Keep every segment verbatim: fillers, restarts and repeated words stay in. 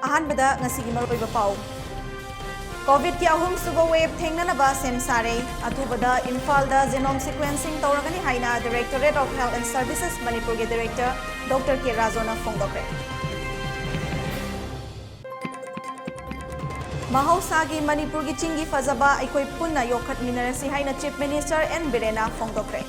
ꯑꯍꯥꯟꯕꯗ ꯉꯁꯤꯒꯤ ꯃꯔꯨꯑꯣꯏꯕ ꯄꯥꯎ꯫ ꯀꯣꯚꯤꯗꯀꯤ ꯑꯍꯨꯝꯁꯨꯕ ꯋꯦꯕ ꯊꯦꯡꯅꯅꯕ ꯁꯦꯝ ꯁꯥꯔꯦ꯫ ꯑꯊꯨꯕꯗ ꯏꯝꯐꯥꯜꯗ genome sequencing ꯇꯧꯔꯒꯅꯤ ꯍꯥꯏꯅ Directorate of Health and Services ꯃꯅꯤꯄꯨꯔꯒꯤ Director Doctor ꯀꯦ ꯔꯥꯖꯣꯅ ꯐꯣꯡꯗꯣꯛꯈ꯭ꯔꯦ꯫ ꯃꯍꯧꯁꯥꯒꯤ ꯃꯅꯤꯄꯨꯔꯒꯤ ꯆꯤꯡꯒꯤ ꯐꯖꯕ ꯑꯩꯈꯣꯏ ꯄꯨꯟꯅ ꯌꯣꯛꯈꯠꯃꯤꯟꯅꯔꯁꯤ ꯍꯥꯏꯅ Chief Minister ꯑꯦꯟ ꯕꯤꯔꯦꯟꯅ ꯐꯣꯡꯗꯣꯛꯈ꯭ꯔꯦ꯫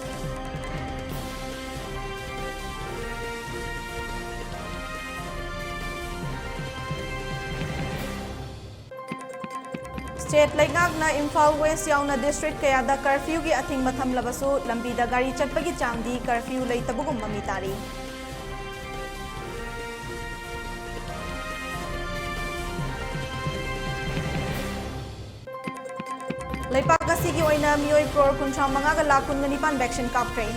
State ꯂꯩꯉꯥꯛꯅ ꯏꯝꯐꯥꯜ West ꯌꯥꯎꯅ district ꯀꯌꯥꯗ curfewꯒꯤ ꯑꯊꯤꯡꯕ ꯊꯝꯂꯕꯁꯨ, ꯂꯝꯕꯤꯗ ꯒꯥꯔꯤ ꯆꯠꯄꯒꯤ ꯆꯥꯡꯗꯤ curfew ꯂꯩꯇꯕꯒꯨꯝ ꯃꯃꯤ ꯇꯥꯔꯤ꯫ ꯂꯩꯄꯥꯛ ꯑꯁꯤꯒꯤ ꯑꯣꯏꯅ ꯃꯤꯑꯣꯏ ꯀ꯭ꯔꯣꯔ ꯀꯨꯟꯊ꯭ꯔꯥ ꯃꯉꯥꯒ ꯂꯥꯈ ꯀꯨꯟꯒ ꯅꯤꯄꯥꯟ vaccine ꯀꯥꯞꯈ꯭ꯔꯦ꯫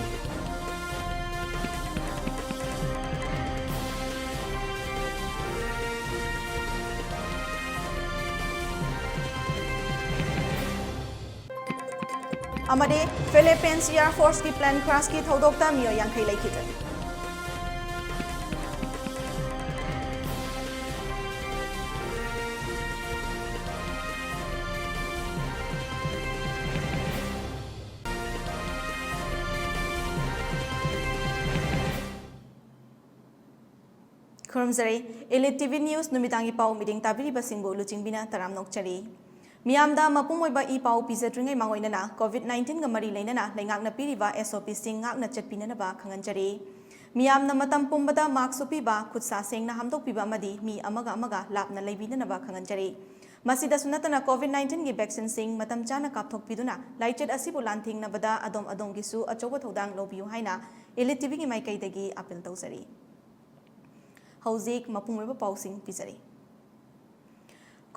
ꯑꯃꯗꯤ Philippines Air Forceꯀꯤ plane crashꯀꯤ ꯊꯧꯗꯣꯛꯇ ꯃꯤꯑꯣꯏ ꯌꯥꯡꯈꯩ ꯂꯩꯈꯤꯗ꯭ꯔꯦ꯫ ꯈꯨꯔꯨꯝꯖꯔꯤ꯫ Elite TV News ꯅꯨꯃꯤꯗꯥꯡꯒꯤ ꯄꯥꯎ meeting ꯇꯥꯕꯤꯔꯤꯕꯁꯤꯡꯕꯨ ꯂꯨꯆꯤꯡꯕꯤꯅ ꯇꯔꯥꯝꯅ ꯑꯣꯛꯆꯔꯤ꯫ ꯃꯤꯌꯥꯝꯗ ꯃꯄꯨꯡ ꯑꯣꯏꯕ ꯏ ꯄꯥꯎ ꯄꯤꯖꯗ꯭ꯔꯤꯉꯩ ꯃꯥꯡꯑꯣꯏꯅꯅ COVID nineteenꯒ ꯃꯔꯤ ꯂꯩꯅꯅ ꯂꯩꯉꯥꯛꯅ ꯄꯤꯔꯤꯕ SOPꯁꯤꯡ ꯉꯥꯛꯅ ꯆꯠꯄꯤꯅꯅꯕ ꯈꯪꯍꯟꯖꯔꯤ꯫ ꯃꯤꯌꯥꯝꯅ ꯃꯇꯝ ꯄꯨꯝꯕꯗ mask ꯎꯞꯄꯤꯕ, ꯈꯨꯠ ꯁꯥ ꯁꯦꯡꯅ ꯍꯥꯝꯗꯣꯛꯄꯤꯕ ꯑꯃꯗꯤ ꯃꯤ ꯑꯃꯒ ꯑꯃꯒ ꯂꯥꯞꯅ ꯂꯩꯕꯤꯅꯅꯕ ꯈꯪꯍꯟꯖꯔꯤ꯫ ꯃꯁꯤꯗꯁꯨ ꯅꯠꯇꯅ COVID nineteenꯒꯤ vaccineꯁꯤꯡ ꯃꯇꯝ ꯆꯥꯅ ꯀꯥꯞꯊꯣꯛꯄꯤꯗꯨꯅ ꯂꯥꯏꯆꯠ ꯑꯁꯤꯕꯨ ꯂꯥꯟꯊꯦꯡꯅꯕꯗ ꯑꯗꯣꯝ ꯑꯗꯣꯝꯒꯤꯁꯨ ꯑꯆꯧꯕ ꯊꯧꯗꯥꯡ ꯂꯧꯕꯤꯌꯨ ꯍꯥꯏꯅ Elite TVꯒꯤ ꯃꯥꯏꯀꯩꯗꯒꯤ appeal ꯇꯧꯖꯔꯤ꯫ ꯍꯧꯖꯤꯛ ꯃꯄꯨꯡ ꯑꯣꯏꯕ ꯄꯥꯎꯁꯤꯡ ꯄꯤꯖꯔꯤ꯫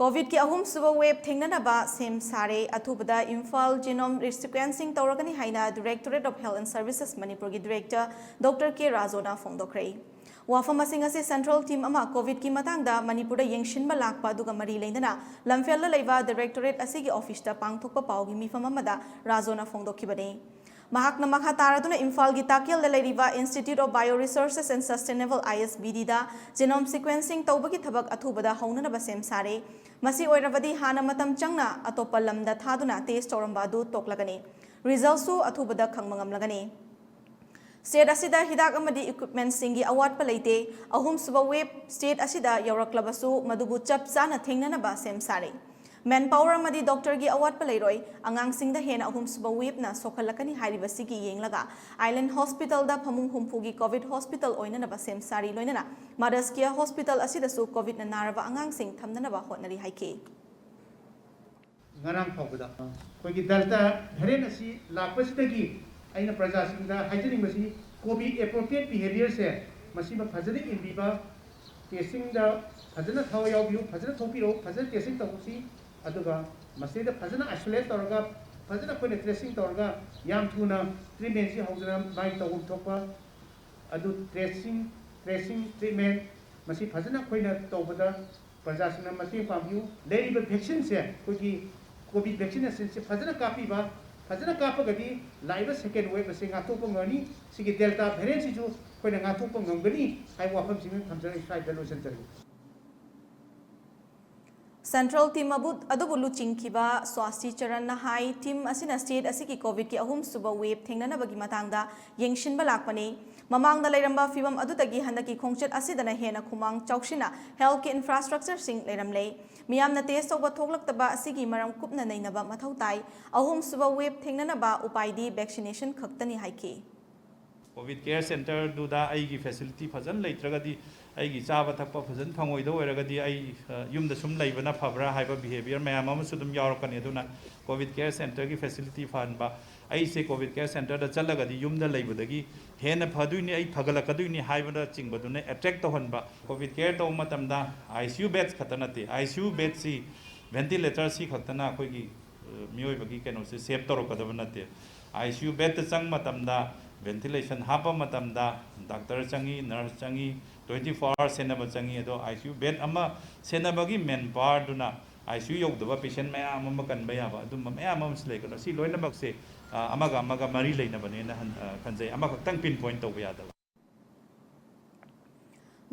COVIDꯀꯤ ꯑꯍꯨꯝꯁꯨꯕ wave ꯊꯦꯡꯅꯅꯕ ꯁꯦꯝ ꯁꯥꯔꯦ꯫ ꯑꯊꯨꯕꯗ ꯏꯝꯐꯥꯜ genome sequencing ꯇꯧꯔꯒꯅꯤ ꯍꯥꯏꯅ Directorate of Health and Services ꯃꯅꯤꯄꯨꯔꯒꯤ Director Doctor ꯀꯦ ꯔꯥꯖꯣꯅ ꯐꯣꯡꯗꯣꯛꯈ꯭ꯔꯦ꯫ ꯋꯥꯐꯝ ꯑꯁꯤꯡ ꯑꯁꯤ central team ꯑꯃ COVIDꯀꯤ ꯃꯇꯥꯡꯗ ꯃꯅꯤꯄꯨꯔꯗ ꯌꯦꯡꯁꯤꯟꯕ ꯂꯥꯛꯄ ꯑꯗꯨꯒ ꯃꯔꯤ ꯂꯩꯅꯅ ꯂꯝꯐꯦꯜꯗ ꯂꯩꯕ Directorate ꯑꯁꯤꯒꯤ officeꯇ ꯄꯥꯡꯊꯣꯛꯄ ꯄꯥꯎꯒꯤ ꯃꯤꯐꯝ ꯑꯃꯗ ꯔꯥꯖꯣꯅ ꯐꯣꯡꯗꯣꯛꯈꯤꯕꯅꯤ꯫ ꯃꯍꯥꯛꯅ ꯃꯈꯥ ꯇꯥꯔꯗꯨꯅ ꯏꯝꯐꯥꯜꯒꯤ ꯇꯥꯀꯦꯜꯗ ꯂꯩꯔꯤꯕ Institute of Bio Resources and Sustainable, ISBD the genome sequencing ꯇꯧꯕꯒꯤ ꯊꯕꯛ ꯑꯊꯨꯕꯗ ꯍꯧꯅꯅꯕ ꯁꯦꯝ ꯁꯥꯔꯦ꯫ ꯃꯁꯤ ꯑꯣꯏꯔꯕꯗꯤ ꯍꯥꯟꯅ ꯃꯇꯝ ꯆꯪꯅ ꯑꯇꯣꯞꯄ ꯂꯝꯗ ꯊꯥꯗꯨꯅ test ꯇꯧꯔꯝꯕ ꯑꯗꯨ ꯇꯣꯛꯂꯒꯅꯤ꯫ Result ꯁꯨ ꯑꯊꯨꯕꯗ ꯈꯪꯕ ꯉꯝꯂꯒꯅꯤ꯫ State ꯑꯁꯤꯗ ꯍꯤꯗꯥꯛ ꯑꯃꯗꯤ equipment ꯁꯤꯡꯒꯤ ꯑꯋꯥꯠꯄ ꯂꯩꯇꯦ꯫ ꯑꯍꯨꯝꯁꯨꯕ wave state ꯑꯁꯤꯗ ꯌꯧꯔꯛꯂꯕꯁꯨ ꯃꯗꯨꯕꯨ ꯆꯞ ꯆꯥꯅ ꯊꯦꯡꯅꯅꯕ ꯁꯦꯝ ꯁꯥꯔꯦ꯫ Manpower ꯑꯃꯗꯤ doctor ꯒꯤ ꯑꯋꯥꯠꯄ ꯂꯩꯔꯣꯏ꯫ ꯑꯉꯥꯡꯁꯤꯡꯗ ꯍꯦꯟꯅ ꯑꯍꯨꯝꯁꯨꯕ wave ꯅ ꯁꯣꯛꯍꯜꯂꯛꯀꯅꯤ ꯍꯥꯏꯔꯤꯕꯁꯤꯒꯤ ꯌꯦꯡꯂꯒ Island Hospital ꯗ ꯐꯃꯨꯡ ꯍꯨꯝꯐꯨꯒꯤ COVID hospital ꯑꯣꯏꯅꯅꯕ ꯁꯦꯝ ꯁꯥꯔꯤ꯫ ꯂꯣꯏꯅꯅ Mothers Care Hospital ꯑꯁꯤꯗꯁꯨ COVID ꯅ ꯅꯥꯔꯕ ꯑꯉꯥꯡꯁꯤꯡ ꯊꯝꯅꯅꯕ ꯍꯣꯠꯅꯔꯤ ꯍꯥꯏꯈꯤ꯫ ꯉꯔꯥꯡ ꯐꯥꯎꯕꯗ ꯑꯩꯈꯣꯏꯒꯤ Delta variant ꯑꯁꯤ ꯂꯥꯛꯄꯁꯤꯗꯒꯤ ꯑꯩꯅ ꯄ꯭ꯔꯖꯥꯁꯤꯡꯗ ꯍꯥꯏꯖꯅꯤꯡꯕꯁꯤ, COVID appropriate behaviour ꯁꯦ ꯃꯁꯤꯃ ꯐꯖꯅ ꯏꯟꯕꯤꯕ, testing ꯗ ꯐꯖꯅ ꯊꯋꯥꯏ ꯌꯥꯎꯕꯤꯌꯨ, ꯐꯖꯅ ꯊꯣꯛꯄꯤꯔꯛꯎ, ꯐꯖꯅ testing ꯇꯧꯁꯤ, ꯑꯗꯨꯒ ꯃꯁꯤꯗ ꯐꯖꯅ isolate ꯇꯧꯔꯒ, ꯐꯖꯅ ꯑꯩꯈꯣꯏꯅ tracing ꯇꯧꯔꯒ, ꯌꯥꯝ ꯊꯨꯅ treatment ꯁꯤ ꯍꯧꯗꯅ ꯃꯥꯒꯤ ꯇꯧꯐꯝ ꯊꯣꯛꯄ ꯑꯗꯨ tracing, tracing, treatment ꯃꯁꯤ ꯐꯖꯅ ꯑꯩꯈꯣꯏꯅ ꯇꯧꯕꯗ ꯄ꯭ꯔꯖꯥꯁꯤꯡꯅ ꯃꯇꯦꯡ ꯄꯥꯡꯕꯤꯌꯨ꯫ ꯂꯩꯔꯤꯕ vaccine ꯁꯦ, ꯑꯩꯈꯣꯏꯒꯤ COVID vaccination ꯁꯦ ꯐꯖꯅ ꯀꯥꯞꯄꯤꯕ, ꯐꯖꯅ ꯀꯥꯞꯄꯒꯗꯤ ꯂꯥꯛꯏꯕ second wave ꯑꯁꯤ ꯉꯥꯛꯊꯣꯛꯄ ꯉꯝꯒꯅꯤ꯫ ꯁꯤꯒꯤ Delta variant ꯁꯤꯁꯨ ꯑꯩꯈꯣꯏꯅ ꯉꯥꯛꯊꯣꯛꯄ ꯉꯝꯒꯅꯤ ꯍꯥꯏꯕ ꯋꯥꯐꯝꯁꯤꯡ ꯊꯝꯖꯔꯒ ꯑꯩ ꯁ꯭ꯋꯥꯏꯗ ꯂꯣꯏꯁꯤꯟꯖꯔꯒꯦ꯫ Central team ꯑꯕꯨ-, ꯑꯗꯨꯕꯨ ꯂꯨꯆꯤꯡꯈꯤꯕ ꯁ꯭ꯋꯥꯁꯇꯤ ꯆꯔꯟꯅ ꯍꯥꯏ, team ꯑꯁꯤꯅ state ꯑꯁꯤꯒꯤ COVID ꯀꯤ ꯑꯍꯨꯝꯁꯨꯕ wave ꯊꯦꯡꯅꯅꯕꯒꯤ ꯃꯇꯥꯡꯗ ꯌꯦꯡꯁꯤꯟꯕ ꯂꯥꯛꯄꯅꯤ꯫ ꯃꯃꯥꯡꯗ ꯂꯩꯔꯝꯕ ꯐꯤꯚꯝ ꯑꯗꯨꯗꯒꯤ ꯍꯟꯗꯛꯀꯤ ꯈꯣꯡꯆꯠ ꯑꯁꯤꯗꯅ ꯍꯦꯟꯅ ꯈꯨꯃꯥꯡ ꯆꯥꯎꯁꯤꯟꯅ health ꯀꯤ infrastructure ꯁꯤꯡ ꯂꯩꯔꯝꯂꯦ꯫ ꯃꯤꯌꯥꯝꯅ test ꯇꯧꯕ ꯊꯣꯛꯂꯛꯇꯕ ꯑꯁꯤꯒꯤ ꯃꯔꯝ ꯀꯨꯞꯅ ꯅꯩꯅꯕ ꯃꯊꯧ ꯇꯥꯏ꯫ ꯑꯍꯨꯝꯁꯨꯕ wave ꯊꯦꯡꯅꯅꯕ ꯎꯄꯥꯏꯗꯤ vaccination ꯈꯛꯇꯅꯤ ꯍꯥꯏꯈꯤ꯫ COVID care centre ꯗꯨꯗ ꯑꯩꯒꯤ facility ꯐꯖꯅ ꯂꯩꯇ꯭ꯔꯒꯗꯤ, ꯑꯩꯒꯤ ꯆꯥꯕ ꯊꯛꯄ ꯐꯖꯅ ꯐꯪꯉꯣꯏꯗꯧ ꯑꯣꯏꯔꯒꯗꯤ, ꯑꯩ, ꯑ, ꯌꯨꯝꯗ ꯁꯨꯝ ꯂꯩꯕꯅ ꯐꯕ꯭ꯔꯥ ꯍꯥꯏꯕ behaviour ꯃꯌꯥꯝ ꯑꯃꯁꯨ ꯑꯗꯨꯝ ꯌꯥꯎꯔꯛꯀꯅꯤ꯫ ꯑꯗꯨꯅ COVID care centre ꯒꯤ facility ꯐꯍꯟꯕ, ꯑꯩꯁꯦ COVID care centre ꯗ ꯆꯠꯂꯒꯗꯤ ꯌꯨꯝꯗ ꯂꯩꯕꯗꯒꯤ ꯍꯦꯟꯅ ꯐꯗꯣꯏꯅꯤ, ꯑꯩ ꯐꯒꯠꯂꯛꯀꯗꯣꯏꯅꯤ ꯍꯥꯏꯕꯅꯆꯤꯡꯕꯗꯨꯅ attract ꯇꯧꯍꯟꯕ꯫ COVID care ꯇꯧꯕ ꯃꯇꯝꯗ ICU beds ꯈꯛꯇ ꯅꯠꯇꯦ, ICU beds ꯁꯤ, ventilator ꯁꯤ ꯈꯛꯇꯅ ꯑꯩꯈꯣꯏꯒꯤ ꯃꯤꯑꯣꯏꯕꯒꯤ ꯀꯩꯅꯣꯁꯦ save ꯇꯧꯔꯛꯀꯗꯕ ꯅꯠꯇꯦ꯫ ICU bed ꯇ ꯆꯪꯕ ꯃꯇꯝꯗ, ventilation ꯍꯥꯞꯄ ꯃꯇꯝꯗ doctor ꯆꯪꯉꯤ, nurse ꯆꯪꯉꯤ, twenty four hours ꯁꯦꯟꯅꯕ ꯆꯪꯉꯤ꯫ ꯑꯗꯣ ICU bed ꯑꯃ ꯁꯦꯟꯅꯕꯒꯤ manpower ꯗꯨꯅ ꯑꯥꯏ ꯁꯤ ꯌꯨ ꯌꯧꯗꯕ ꯄꯦꯁꯦꯟ ꯃꯌꯥꯝ ꯑꯃ ꯀꯟꯕ ꯌꯥꯕ ꯑꯗꯨꯝꯕ ꯃꯌꯥꯝ ꯑꯃꯁꯨ ꯂꯩꯀꯣ꯫ ꯁꯤ ꯂꯣꯏꯅꯃꯛꯁꯦ, ꯑ, ꯑꯃꯒ ꯑꯃꯒ ꯃꯔꯤ ꯂꯩꯅꯕꯅꯦꯅ ꯍꯟ-, ꯑ, ꯈꯟꯖꯩ꯫ ꯑꯃꯈꯛꯇꯪ ꯄꯤꯟ ꯄꯣꯏꯟ ꯇꯧꯕ ꯌꯥꯗꯕ꯫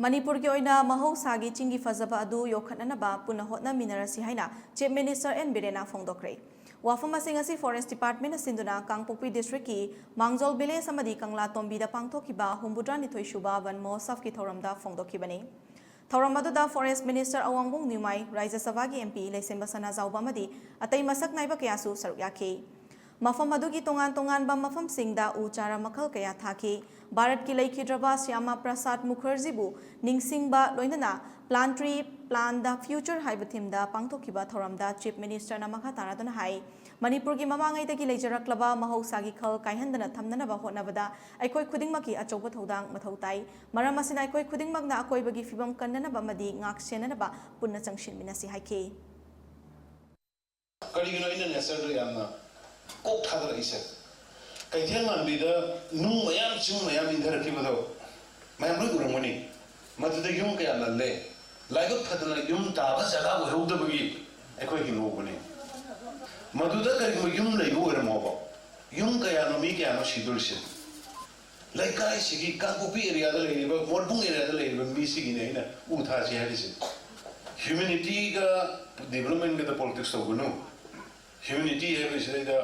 ꯃꯅꯤꯄꯨꯔꯒꯤ ꯑꯣꯏꯅ ꯃꯍꯧꯁꯥꯒꯤ ꯆꯤꯡꯒꯤ ꯐꯖꯕ ꯑꯗꯨ ꯌꯣꯛꯈꯠꯅꯅꯕ ꯄꯨꯟꯅ ꯍꯣꯠꯅꯃꯤꯟꯅꯔꯁꯤ ꯍꯥꯏꯅ Chief Minister ꯑꯦꯟ ꯕꯤꯔꯦꯟꯅ ꯐꯣꯡꯗꯣꯛꯈ꯭ꯔꯦ꯫ ꯋꯥꯐꯝ ꯑꯁꯤ ꯉꯁꯤ Forest Department ꯁꯤꯟꯗꯨꯅ ꯀꯥꯡꯄꯣꯛꯄꯤ district ꯀꯤ ꯃꯥꯡꯖꯣꯜ village ꯑꯃꯗꯤ ꯀꯪꯂꯥꯇꯣꯝꯕꯤꯗ ꯄꯥꯡꯊꯣꯛꯈꯤꯕ ꯍꯨꯝꯐꯨꯇꯔꯥꯅꯤꯊꯣꯏ ꯁꯨꯕ वन महोत्सव ꯀꯤ ꯊꯧꯔꯝꯗ ꯐꯣꯡꯗꯣꯛꯈꯤꯕꯅꯤ꯫ ꯊꯧꯔꯝ ꯑꯗꯨꯗ Forest Minister ꯑꯋꯥꯡꯕꯣꯡ ꯅ꯭ꯌꯨꯃꯥꯏ, ꯔꯥꯖ꯭ꯌ ꯁꯚꯥꯒꯤ M P ꯂꯩꯁꯦꯝꯕ ꯁꯅꯥꯖꯥꯎꯕ ꯑꯃꯗꯤ ꯑꯇꯩ ꯃꯁꯛ ꯅꯥꯏꯕ ꯀꯌꯥꯁꯨ ꯁꯔꯨꯛ ꯌꯥꯈꯤ꯫ ꯃꯐꯝ ꯑꯗꯨꯒꯤ ꯇꯣꯉꯥꯟ ꯇꯣꯉꯥꯟꯕ ꯃꯐꯝꯁꯤꯡꯗ ꯎ ꯆꯥꯔꯥ ꯃꯈꯜ ꯀꯌꯥ ꯊꯥꯈꯤ꯫ ꯚꯥꯔꯠꯀꯤ ꯂꯩꯈꯤꯗ꯭ꯔꯕ ꯁ꯭ꯌꯥꯃꯥ ꯄ꯭ꯔꯁꯥꯗ ꯃꯨꯈꯔꯖꯤꯕꯨ ꯅꯤꯡꯁꯤꯡꯕ ꯂꯣꯏꯅꯅ Plant Tree, Plant the Future ꯍꯥꯏꯕ theme ꯗ ꯄꯥꯡꯊꯣꯛꯈꯤꯕ ꯊꯧꯔꯝꯗ Chief Minister ꯅ ꯃꯈꯥ ꯇꯥꯔꯗꯨꯅ ꯍꯥꯏ, ꯃꯅꯤꯄꯨꯔꯒꯤ ꯃꯃꯥꯡꯉꯩꯗꯒꯤ ꯂꯩꯖꯔꯛꯂꯕ ꯃꯍꯧꯁꯥꯒꯤ ꯈꯜ ꯀꯥꯏꯍꯟꯗꯅ ꯊꯝꯅꯅꯕ ꯍꯣꯠꯅꯕꯗ ꯑꯩꯈꯣꯏ ꯈꯨꯗꯤꯡꯃꯛꯀꯤ ꯑꯆꯧꯕ ꯊꯧꯗꯥꯡ ꯃꯊꯧ ꯇꯥꯏ꯫ ꯃꯔꯝ ꯑꯁꯤꯅ ꯑꯩꯈꯣꯏ ꯈꯨꯗꯤꯡꯃꯛꯅ ꯑꯀꯣꯏꯕꯒꯤ ꯐꯤꯕꯝ ꯀꯟꯅꯅꯕ ꯑꯃꯗꯤ ꯉꯥꯛ ꯁꯦꯟꯅꯅꯕ ꯄꯨꯟꯅ ꯆꯪꯁꯤꯟꯃꯤꯟꯅꯁꯤ ꯍꯥꯏꯈꯤ꯫ ꯀꯔꯤꯒꯤꯅꯣ ꯑꯩꯅ nature ꯗ ꯌꯥꯝꯅ ꯀꯣꯛ ꯊꯥꯗꯔꯛꯏꯁꯦ? ꯀꯩꯊꯦꯜ ꯃꯥꯟꯕꯤꯗ ꯅꯨꯡ ꯃꯌꯥꯝ, ꯆꯤꯡ ꯃꯌꯥꯝ ꯏꯟꯊꯔꯛꯈꯤꯕꯗꯣ ꯃꯌꯥꯝ ꯂꯣꯏ ꯎꯔꯝꯒꯅꯤ꯫ ꯃꯗꯨꯗ ꯌꯨꯝ ꯀꯌꯥ ꯅꯜꯂꯦ꯫ ꯂꯥꯏꯕꯛ ꯐꯗꯅ ꯌꯨꯝ ꯇꯥꯕ ꯖꯒꯥ ꯑꯣꯏꯍꯧꯗꯕꯒꯤ ꯑꯩꯈꯣꯏ ꯍꯤꯡꯍꯧꯕꯅꯤ꯫ ꯃꯗꯨꯗ ꯀꯔꯤꯒꯨꯝꯕ ꯌꯨꯝ ꯂꯩꯕ ꯑꯣꯏꯔꯝꯃꯣꯕ, ꯌꯨꯝ ꯀꯌꯥꯅꯣ, ꯃꯤ ꯀꯌꯥꯅꯣ ꯁꯤꯗꯣꯔꯤꯁꯦ? ꯂꯩꯀꯥꯏꯁꯤꯒꯤ, ꯀꯥꯡꯄꯣꯛꯄꯤ area ꯗ ꯂꯩꯔꯤꯕ, ꯃꯣꯠꯕꯨꯡ area ꯗ ꯂꯩꯔꯤꯕ ꯃꯤꯁꯤꯒꯤꯅꯦ ꯑꯩꯅ ꯎ ꯊꯥꯁꯤ ꯍꯥꯏꯔꯤꯁꯦ꯫ Humanity ꯒ development ꯒꯗ politics ꯇꯧꯒꯅꯨ꯫ Humanity ꯍꯥꯏꯕꯁꯤꯗꯩꯗ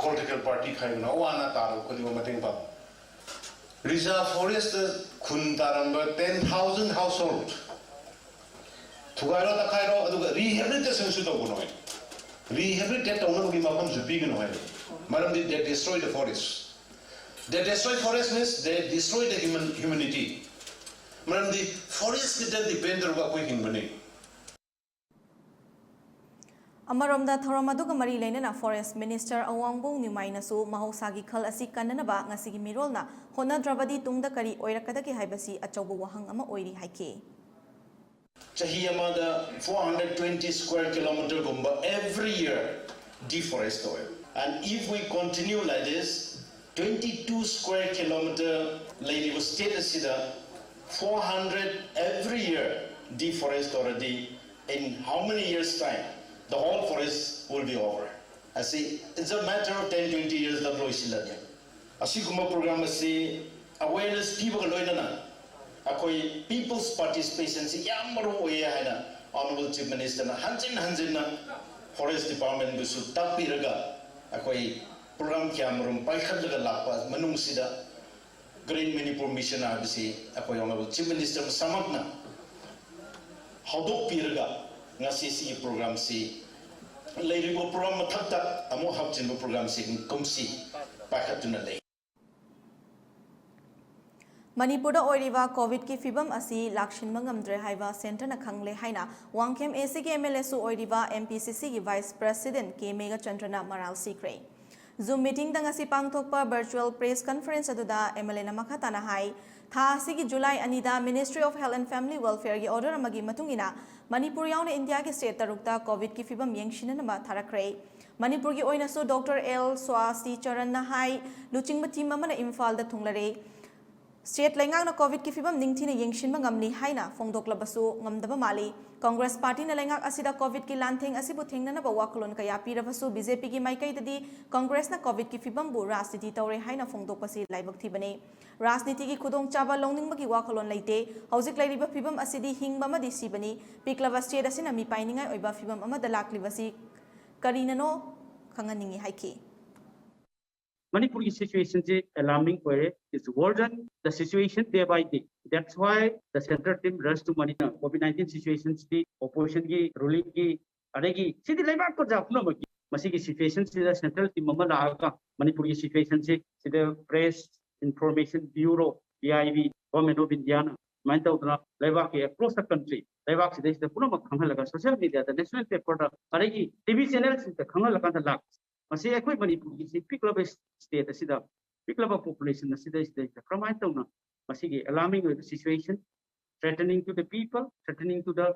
political party ꯈꯥꯏꯗꯅ ꯑꯋꯥ ꯑꯅꯥ ꯇꯥꯔꯕ ꯈꯨꯗꯤꯡꯃꯛ ꯃꯇꯦꯡ ꯄꯥꯡꯉꯨ꯫ Reserve Forest ꯇ ꯈꯨꯟ ꯇꯥꯔꯝꯕ ten thousand household ꯊꯨꯒꯥꯏꯔꯣ, ꯇꯛꯈꯥꯏꯔꯣ, ꯑꯗꯨꯒ rehabilitation ꯁꯨ ꯇꯧꯒꯅꯨ ꯍꯥꯏ꯫ Rehabilitate ꯇꯧꯅꯕꯒꯤ ꯃꯐꯝꯁꯨ ꯄꯤꯒꯅꯨ ꯍꯥꯏ꯫ ꯃꯔꯝꯗꯤ they destroy the forest. They destroy forest means they destroy the human, humanity. ꯃꯔꯝꯗꯤ forest ꯀꯤꯗ depend ꯇꯧꯔꯒ ꯑꯩꯈꯣꯏ ꯍꯤꯡꯕꯅꯤ꯫ ꯑꯃꯔꯣꯝꯗ ꯊꯧꯔꯝ ꯑꯗꯨꯒ ꯃꯔꯤ ꯂꯩꯅꯅ Forest Minister ꯑꯋꯥꯡꯕꯣꯡ ꯅ꯭ꯌꯨꯃꯥꯏꯅꯁꯨ ꯃꯍꯧꯁꯥꯒꯤ ꯈꯜ ꯑꯁꯤ ꯀꯟꯅꯅꯕ ꯉꯁꯤꯒꯤ ꯃꯤꯔꯣꯜꯅ ꯍꯣꯠꯅꯗ꯭ꯔꯕꯗꯤ ꯇꯨꯡꯗ ꯀꯔꯤ ꯑꯣꯏꯔꯛꯀꯗꯒꯦ ꯍꯥꯏꯕꯁꯤ ꯑꯆꯧꯕ ꯋꯥꯍꯪ ꯑꯃ ꯑꯣꯏꯔꯤ ꯍꯥꯏꯈꯤ꯫ ꯆꯍꯤ ꯑꯃꯗ four hundred twenty square kilometre ꯒꯨꯝꯕ every year deforest ꯇꯧꯋꯦ꯫ And if we continue like this, twenty two square kilometre ꯂꯩꯔꯤꯕ state ꯑꯁꯤꯗ four hundred every year deforest ꯇꯧꯔꯗꯤ, In how many years' time, the whole forest will be over? ꯑꯁꯤ, it's a matter of ten, twenty years ꯗ ꯂꯣꯏꯁꯤꯜꯂꯅꯤ꯫ ꯑꯁꯤꯒꯨꯝꯕ program ꯑꯁꯤ awareness ꯄꯤꯕꯒ ꯂꯣꯏꯅꯅ ꯑꯩꯈꯣꯏ people's participation ꯁꯤ ꯌꯥꯝ ꯃꯔꯨ ꯑꯣꯏꯌꯦ ꯍꯥꯏꯅ Honorable Chief Minister ꯅ ꯍꯟꯖꯤꯟ ꯍꯟꯖꯤꯟꯅ Forest Department ꯕꯨꯁꯨ ꯇꯥꯛꯄꯤꯔꯒ ꯑꯩꯈꯣꯏ program ꯀꯌꯥ ꯃꯔꯨꯝ ꯄꯥꯏꯈꯠꯂꯒ ꯂꯥꯛꯄ ꯃꯅꯨꯡꯁꯤꯗ Green Manipur Mission ꯍꯥꯏꯕꯁꯤ ꯑꯩꯈꯣꯏ Honorable Chief Minister ꯃꯁꯥꯃꯛꯅ ꯍꯧꯗꯣꯛꯄꯤꯔꯒ ꯉꯁꯤ ꯁꯤꯒꯤ program ꯁꯤ ꯂꯩꯔꯤꯕ program ꯃꯊꯛꯇ ꯑꯃꯨꯛ ꯍꯥꯞꯆꯤꯟꯕ program ꯁꯤ ꯀꯨꯝꯁꯤ ꯄꯥꯏꯈꯠꯇꯨꯅ ꯂꯩ꯫ ꯃꯅꯤꯄꯨꯔꯗ ꯑꯣꯏꯔꯤꯕ COVID ꯀꯤ ꯐꯤꯕꯝ ꯑꯁꯤ ꯂꯥꯛꯁꯤꯟꯕ ꯉꯝꯗ꯭ꯔꯦ ꯍꯥꯏꯕ centre ꯅ ꯈꯪꯂꯦ ꯍꯥꯏꯅ ꯋꯥꯡꯈꯦꯝ AC ꯒꯤ MLA ꯁꯨ ꯑꯣꯏꯔꯤꯕ MPCC ꯒꯤ Vice President ꯀꯦ ꯃꯦꯘꯆꯟꯗ꯭ꯔꯅ ꯃꯔꯥꯜ ꯁꯤꯈ꯭ꯔꯦ꯫ Zoom meeting ꯗ ꯉꯁꯤ ꯄꯥꯡꯊꯣꯛꯄ virtual press conference ꯑꯗꯨꯗ MLA ꯅ ꯃꯈꯥ ꯇꯥꯅ ꯍꯥꯏ, ꯊꯥ ꯑꯁꯤꯒꯤ July ꯑꯅꯤꯗ Ministry of Health and Family Welfare ꯒꯤ order ꯑꯃꯒꯤ ꯃꯇꯨꯡ ꯏꯟꯅ ꯃꯅꯤꯄꯨꯔ ꯌꯥꯎꯅ ꯏꯟꯗꯤꯌꯥꯒꯤ state ꯇꯔꯨꯛꯇ COVID ꯀꯤ ꯐꯤꯕꯝ ꯌꯦꯡꯁꯤꯟꯅꯅꯕ ꯊꯥꯔꯛꯈ꯭ꯔꯦ꯫ ꯃꯅꯤꯄꯨꯔꯒꯤ ꯑꯣꯏꯅꯁꯨ Doctor ꯑꯦꯜ ꯁ꯭ꯋꯥꯁꯇꯤ ꯆꯔꯟꯅ ꯍꯥꯏ, ꯂꯨꯆꯤꯡꯕ team ꯑꯃꯅ ꯏꯝꯐꯥꯜꯗ ꯊꯨꯡꯂꯔꯦ꯫ State ꯂꯩꯉꯥꯛꯅ COVID ꯀꯤ ꯐꯤꯕꯝ ꯅꯤꯡꯊꯤꯅ ꯌꯦꯡꯁꯤꯟꯕ ꯉꯝꯂꯤ ꯍꯥꯏꯅ ꯐꯣꯡꯗꯣꯛꯂꯕꯁꯨ ꯉꯝꯗꯕ ꯃꯥꯜꯂꯤ꯫ Congress party ꯅ ꯂꯩꯉꯥꯛ ꯑꯁꯤꯗ COVID ꯀꯤ ꯂꯥꯟꯊꯦꯡ ꯑꯁꯤꯕꯨ ꯊꯦꯡꯅꯅꯕ ꯋꯥꯈꯜꯂꯣꯟ ꯀꯌꯥ ꯄꯤꯔꯕꯁꯨ BJP ꯒꯤ ꯃꯥꯏꯀꯩꯗꯗꯤ Congress ꯅ COVID ꯀꯤ ꯐꯤꯕꯝꯕꯨ ꯔꯥꯖꯅꯤꯇꯤ ꯇꯧꯔꯦ ꯍꯥꯏꯅ ꯐꯣꯡꯗꯣꯛꯄꯁꯤ ꯂꯥꯏꯕꯛ ꯊꯤꯕꯅꯤ꯫ ꯔꯥꯖꯅꯤꯇꯤꯒꯤ ꯈꯨꯗꯣꯡꯆꯥꯕ ꯂꯧꯅꯤꯡꯕꯒꯤ ꯋꯥꯈꯜꯂꯣꯟ ꯂꯩꯇꯦ꯫ ꯍꯧꯖꯤꯛ ꯂꯩꯔꯤꯕ ꯐꯤꯕꯝ ꯑꯁꯤꯗꯤ ꯍꯤꯡꯕ ꯑꯃꯗꯤ ꯁꯤꯕꯅꯤ꯫ ꯄꯤꯛꯂꯕ state ꯑꯁꯤꯅ ꯃꯤꯄꯥꯏꯅꯤꯡꯉꯥꯏ ꯑꯣꯏꯕ ꯐꯤꯕꯝ ꯑꯃꯗ ꯂꯥꯛꯂꯤꯕꯁꯤ ꯀꯔꯤꯅꯅꯣ ꯈꯪꯍꯟꯅꯤꯡꯏ ꯍꯥꯏꯈꯤ꯫ ꯃꯅꯤꯄꯨꯔꯒꯤ situation ꯁꯤ alarming ꯑꯣꯏꯔꯦ꯫ It's worse than the situation day by day. That's why the central team rush to Manipur. COVID nineteen situation CD opposition ꯒꯤ, ruling ꯒꯤ, ꯑꯗꯒꯤ ꯁꯤꯗꯤ ꯂꯩꯕꯥꯛ ꯄ꯭ꯔꯖꯥ ꯄꯨꯝꯅꯃꯛꯀꯤ ꯃꯁꯤꯒꯤ situation ꯁꯤꯗ central team ꯑꯃ ꯂꯥꯛꯑꯒ ꯃꯅꯤꯄꯨꯔꯒꯤ situation ꯁꯤ ꯁꯤꯗ Press Information Bureau, PIB, Government of India ꯅ ꯁꯨꯃꯥꯏꯅ ꯇꯧꯗꯅ ꯂꯩꯕꯥꯛꯀꯤ across the country ꯂꯩꯕꯥꯛꯁꯤꯗꯩꯁꯤꯗ ꯄꯨꯝꯅꯃꯛ ꯈꯪꯍꯜꯂꯒ social media ꯗ, national paper ꯗ, ꯑꯗꯒꯤ TV channel ꯁꯤꯡꯗ ꯈꯪꯍꯜꯂꯀꯥꯟꯗ ꯂꯥꯛ ꯃꯁꯤ ꯑꯩꯈꯣꯏ ꯃꯅꯤꯄꯨꯔꯒꯤ ꯁꯤ ꯄꯤꯛꯂꯕ state ꯑꯁꯤꯗ, ꯄꯤꯛꯂꯕ population ꯑꯁꯤꯗꯩꯁꯤꯗ ꯀꯔꯝꯍꯥꯏꯅ ꯇꯧꯅ ꯃꯁꯤꯒꯤ alarming ꯑꯣꯏꯕ situation, threatening to the people, threatening to the,